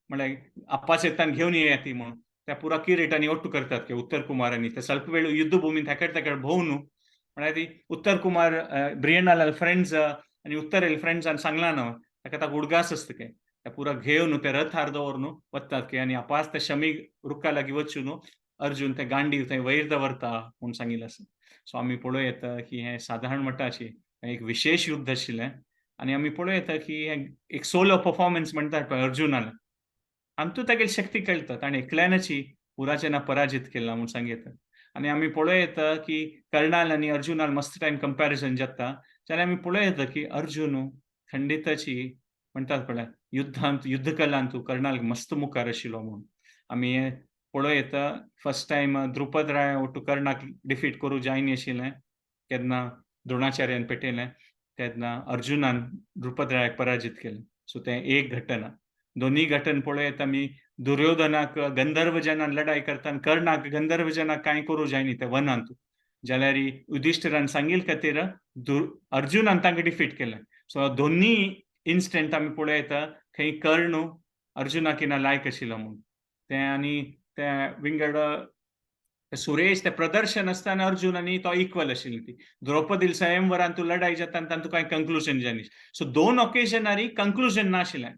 म्हळ्यार आपास येतान घेवन येया ती म्हणून. त्या पुरा किरीटांनी ओट्टू करतात की उत्तर कुमारांनी ते स्वल्प वेळ युद्धभूमीन तेकड तेकड भोंवन म्हळ्यार ती उत्तर कुमार ब्रियणालाल फ्रेंड्स आनी उत्तर फ्रेंड्सान सांगलां न्हू ताका ताका उडगास आसता काय त्या पुरा घेवन ते रथार दवरून वतात की आनी आपास त्या शमी रुखा लागीं वचून अर्जुन ते गांडी थंय वयर दवरता म्हूण सांगिल्लें आसा. सो आमी पळोवं येता की हें सादारण मट्टाची एक विशेश युद्ध आशिल्लें आनी आमी पळोवं येता की हें एक सोलो परफॉर्मन्स म्हणटात पळय अर्जुनान, आमतूं तागेली शक्ती कळटा ताणें एकल्यानची पुराचें पराजीत केला म्हूण सांगता. आनी आमी पळोवं येता की कर्णाल आनी अर्जुनान मस्त टायम कंपॅरिजन जाता जाल्यार आमी पळोवं येता की अर्जुन खंडिताची म्हणटात पळय युद्धांत युद्धकलांत कर्णाल मस्त मुखार आशिल्लो म्हूण आमी हें पळोवं येता. फर्स्ट टायम द्रुपद राय ओटू कर्णाक डिफीट करूं जायनी आशिल्लें केन्ना द्रोणाचार्यान पेटयलें तेन्ना अर्जुनान द्रुपद रायाक पराजीत केलें. सो तें एक घटना. दोनूय घटना पळोवं आमी दुर्योधनाक गंधर्व जनान लढाई करताना कर्णाक गंधर्व जनाक कांय करूं जायनी ते वनांत, जाल्यार युधिश्ठिरान सांगील खातीर अर्जुनान तांकां डिफीट केलें. सो दोनूय इन्स्टंट आमी पळोवं येता खंय कर्ण अर्जुनाक ना लायक आशिल्लो म्हूण तें. आनी ते विंगड सुरेश ते प्रदर्शन आसतना अर्जुन आनी तो इक्वल आशिल्ली ती द्रौपदी स्वयंवरान तूं लढाई जाता आनी तांतूं कांय कंक्लुजन जायनी. सो दोन ओकेजनारी कंक्लुजन नाशिल्लें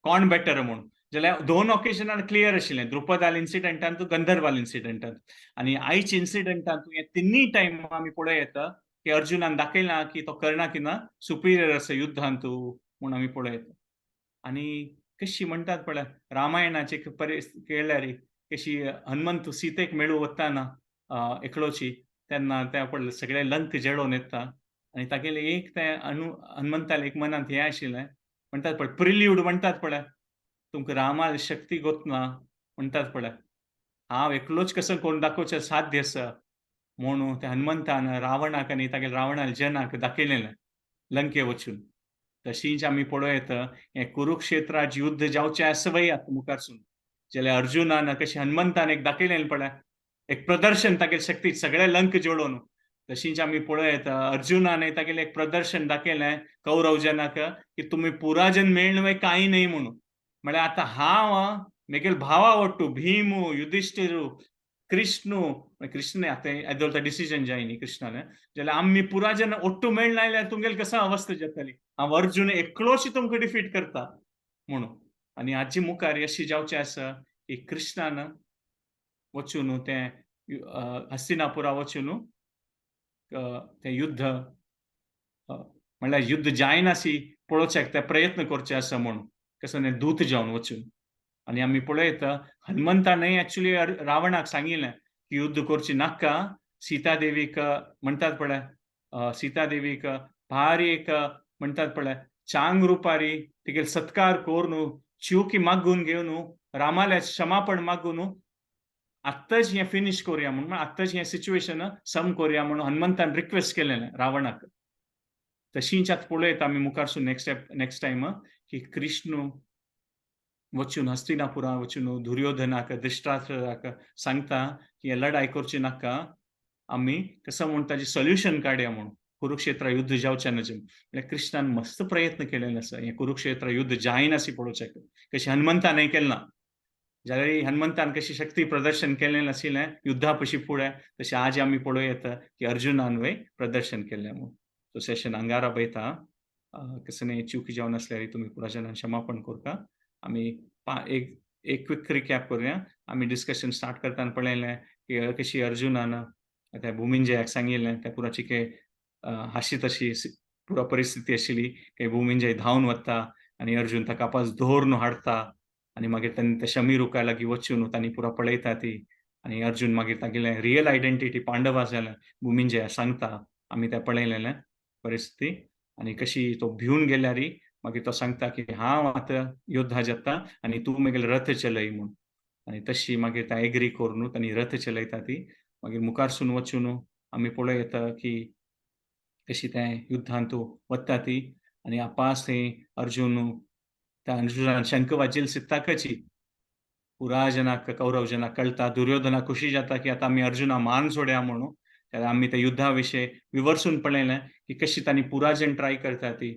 कोण बेटर म्हूण, जाल्यार दोन ओकेजनार क्लियर आशिल्लें द्रुपदाल इन्सिडंटान गंधर्वाल इन्सिडंटान. आनी आयच्या इन्सिडंटान हे तिन्ही टायम आमी पळोवं येता की अर्जुनान दाखयलां की तो कर्णाक ना सुपिरियर आसा युद्धांत म्हूण आमी पळोवं येता. आनी कशी म्हणटात पळय रामायणाचे केल्यार कशी हनुमंत सीतेक मेळूं वतना एकलोची तेन्ना त्या पळय सगळे लंक जळोवन येता आनी तागेले एक ते हनुमंताले एक मनांत हें आशिल्लें म्हणटात पळय प्रिल्यूड म्हणटात पळय तुमकां रामाल शक्ती गोतना म्हणटात पळय हांव एकलोच कसो कोण दाखोवचें साध्य आसा म्हणून त्या हनुमंतान रावणाक आनी तागेले रावणाल जनाक दाखयलेलें लंके वचून. तशीच आमी पळोवं येता हें कुरुक्षेत्राच युद्ध जावचें आसा वय आतां मुखारसून, जाल्यार अर्जुनान कशें हनुमंतान एक दाखयलें पळय एक प्रदर्शन तागेले शक्ती सगळे लंक जोडून, तशीच आमी पळोवं येता अर्जुनान तागेलें एक प्रदर्शन दाखयलें कौरव जनाक की तुमी पुराजन मेळ्ळे कांय न्हय म्हणून. म्हळ्यार आतां हांव मेगेल भावा ಒಟ್ಟು भीमु युधिश्ठिरू कृष्णू कृष्ण आतां येदोळ डिसिजन जाय न्ही कृष्णान, जाल्यार आमी पुरा जन ಒಟ್ಟು मेळना जाल्यार तुमगेली कसो अवस्था जातली, हांव अर्जुन एकलोच तुमकां डिफीट करता म्हणून. आनी हाचे मुखार अशी जावचें आसा की कृष्णान वचून तें हस्तिनापुरा वचून तें युद्ध म्हणल्यार युद्ध जायनासी पळोवच्याक ते प्रयत्न करचे आसा म्हणून कसो दूत जावन वचून. आनी आमी पळयता हनुमंतानय एक्चुली रावणाक सांगिल्लें की युद्ध करची नाका. सीतादेवीक म्हणटात पळय, सीतादेवीक भारी एक म्हणटात पळय चांग रुपारी तिगेल सत्कार करून चिवकी मागून घेवन रामाल्या क्षमापण मागून आत्ताच हें फिनिश करुया म्हणून, आत्ताच हें सिच्युएशन सम करुया म्हणून हनुमंतान रिक्वेस्ट केलेलें रावणाक. तशींच आतां पळयता आमी मुखारसून नेक्स्ट टायम की कृष्ण वचून हस्तिनापुरा वचून दुर्योधनाक धृतराष्ट्राक सांगता की लढाई करची नाका, आमी कसं म्हूण ताजें सोल्युशन काडया म्हणून कुरुक्षेत्र युद्ध जावचें ना. म्हळ्यार कृष्णान मस्त प्रयत्न केलेले आसा हें कुरुक्षेत्र युद्ध जायनासी पळोवच्याक, कशें हनुमंतान केलें ना जाल्यार हनुमंतान कशी शक्ती प्रदर्शन केलें नाशिल्लें युद्धा पशी फुडें, तशें आज आमी पळोवं येता की अर्जुनान वय प्रदर्शन केलें म्हणून. सो सेशन अंगारा बयता कसं चुकी जावन आसल्यार तुमी पुरा जाणान क्षमापण करता. आमी एक क्विक रिकॅप करुया. आमी डिस्कशन स्टार्ट करतना पळयलें की कशी अर्जुनान त्या भूमिंजयाक सांगिल्लें त्या पुरा चिके हाशी तशी पुरा परिस्थिती आशिल्ली की भूमिंजय धांवन वता आनी अर्जुन ताका पास धरून हाडटा आनी मागीर तांणी त्या शमी रुखा लागीं वचून तांणी पुरा पळयता ती आनी अर्जुन मागीर तागेलें रियल आयडेंटिटी पांडवा जालें भूमिंजया सांगता. आमी तें पळयलेलें परिस्थिती आनी कशी तो भिवन गेल्यार मागीर तो सांगता की हांव आतां योद्धा जाता आनी तूं मागीर रथ चलय म्हूण. आनी तशी मागीर ता एग्री करून तांणी रथ चलयता ती. मागीर मुखारसून वचून आमी पळोवं येता की कशी तें युद्धांत वता ती आनी आपास थंय अर्जुन त्या अर्जुनान शंख वाजेल सित्ताकची पुरा जनाक कौरव जनाक कळटा. दुर्योधना खुशी जाता की आतां आमी अर्जुना मान सोड्या म्हणून. आमी त्या युद्धा विशय विवर्सून पळयलें की कशी तांणी पुरा जण ट्राय करता ती,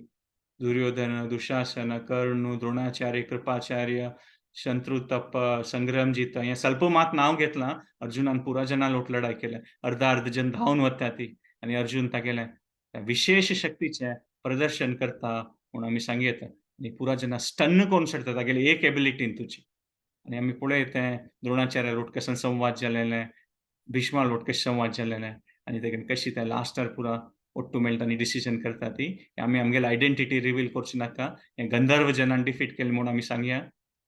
दुर्योधन, दुशासन, कर्ण, द्रोणाचार्य, कृपाचार्य, शंत्रुतप, संग्रामजीत हें स्वल्प मात नांव घेतलां. अर्जुनान पुरा जनां लोट लढाई केल्या, अर्धा अर्ध जन धांवन वता ती आनी अर्जुन तागेलें विशेष शक्तीचें प्रदर्शन करता म्हणून आमी सांगू येता. आनी पुरा जना स्टन्न करून सोडटा तागेली एक एबिलिटीन तुजी. आनी आमी पळयता द्रोणाचार्य लोट कशें संवाद जालेलें, भीष्मा लोट कशें संवाद जालेलें आनी तेगेले कशी ते लास्टार पुरा ಒಟ್ಟು मेळटा आनी डिसिजन करता ती आमी आमगेले आयडेंटिटी रिवील करची नाका, हें गंधर्व जनान डिफीट केलें म्हणून आमी सांगया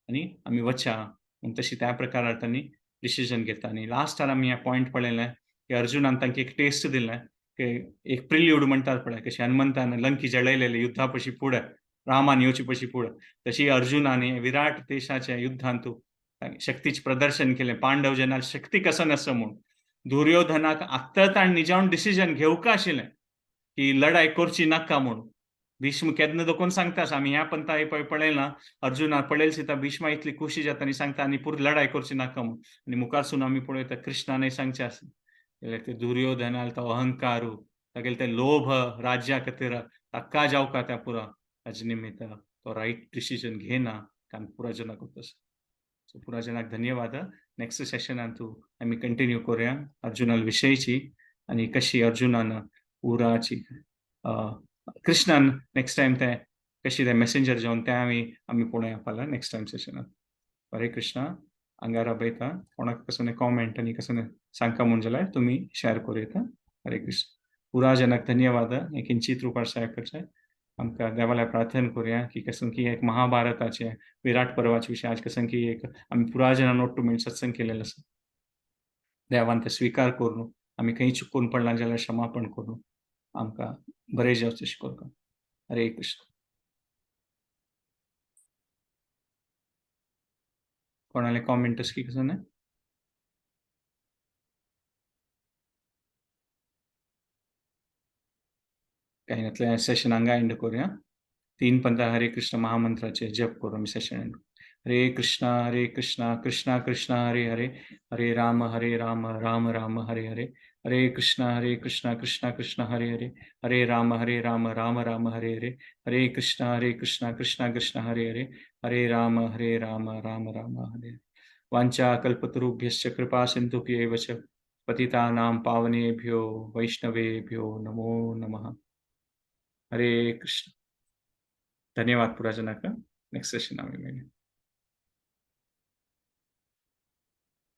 आनी आमी वच्या म्हूण तशी त्या प्रकारार तांणी डिसिजन घेता. आनी लास्टार आमी हें पॉयंट पळयलें की अर्जुनान तांकां एक टेस्ट दिलें की एक प्रिल्यूड म्हणटात पळय, कशें हनुमंतान लंकी जळयलेले युद्धा पशी फुडें, रामान येवचे पशी फुडें, तशी अर्जुनान विराट देशाच्या युद्धांत शक्तीचें प्रदर्शन केलें. पांडव जनार शक्ती कसं आसा म्हूण. दुर्योधनाक आत्तां ताणें निजावन डिसिजन घेवंक आशिल्लें की लढाई करची नाका म्हणून. भीष्म केन्ना दोकोन सांगता आमी ह्या पंथा पळय पळयलां, अर्जुना पळयल सिता भीष्मा इतली खुशी जाता आनी सांगता आनी पुरो लढाई करची नाका म्हणून. आनी मुखारसून आमी पळयता कृष्णानय सांगचें आसा जाल्यार ते दुर्योधनाल तो अहंकारू तागेले ते लोभ राज्या खातीर ताका जावका त्या पुरा ताजे निमित्त तो रायट डिसिजन घेना कारण पुरा जनाक तसो. सो पुरा जनाक धन्यवाद. नेक्स्ट सेशनान तूं आमी कंटिन्यू करुया अर्जुनाल विशयची आनी कशी अर्जुनान उराची कृष्णान नेक्स्ट टायम ते कशी ते मेसेंजर जावन ते आमी आमी पळोवया फाल्यां नेक्स्ट टायम सेशनान. हरे कृष्णा. अंगारा बयता कोणाक कसो कॉमेंट आनी कसो सांगका म्हूण जाल्यार तुमी शेअर करूं येता. हरे कृष्ण. पुरा जनाक धन्यवाद. हे किंचित रुपार शेअर करचें. आमकां देवाल्या प्रार्थना करुया की कसं की एक महाभारताचे विराट पर्वाचे विशय आज कसं की एक आमी पुरा जणां ಒಟ್ಟು मेळून सत्संग केलेलो आसा. देवान ते स्विकार करून आमी खंय चुकून पडला जाल्यार क्षमापण करून आमकां बरें जावचें अशें करता. हरे कृष्ण. कोणाले कॉमेंट की कसं ना काही नातलें सेशन हांगा एंड करुया. तीन पंथा हरे कृष्ण महामंत्राचे जप करू आमी सेशन एंड. हरे कृष्णा कृष्णा कृष्णा हरे हरे, हरे राम राम राम हरे हरे, हरे कृष्णा कृष्णा कृष्णा हरे हरे, हरे राम राम राम हरे हरे, हरे कृष्णा कृष्णा कृष्णा हरे हरे, हरे राम राम राम हरे हरे. वाञ्छा कल्पतरुभ्यश्च कृपा सिन्धुभ्येव च पतितानां पावनेभ्यो वैष्णवेभ्यो नमो नमः. हरे कृष्ण. धन्यवाद पुरा जनाक. नेक्स्ट सेशन आमी मेळया.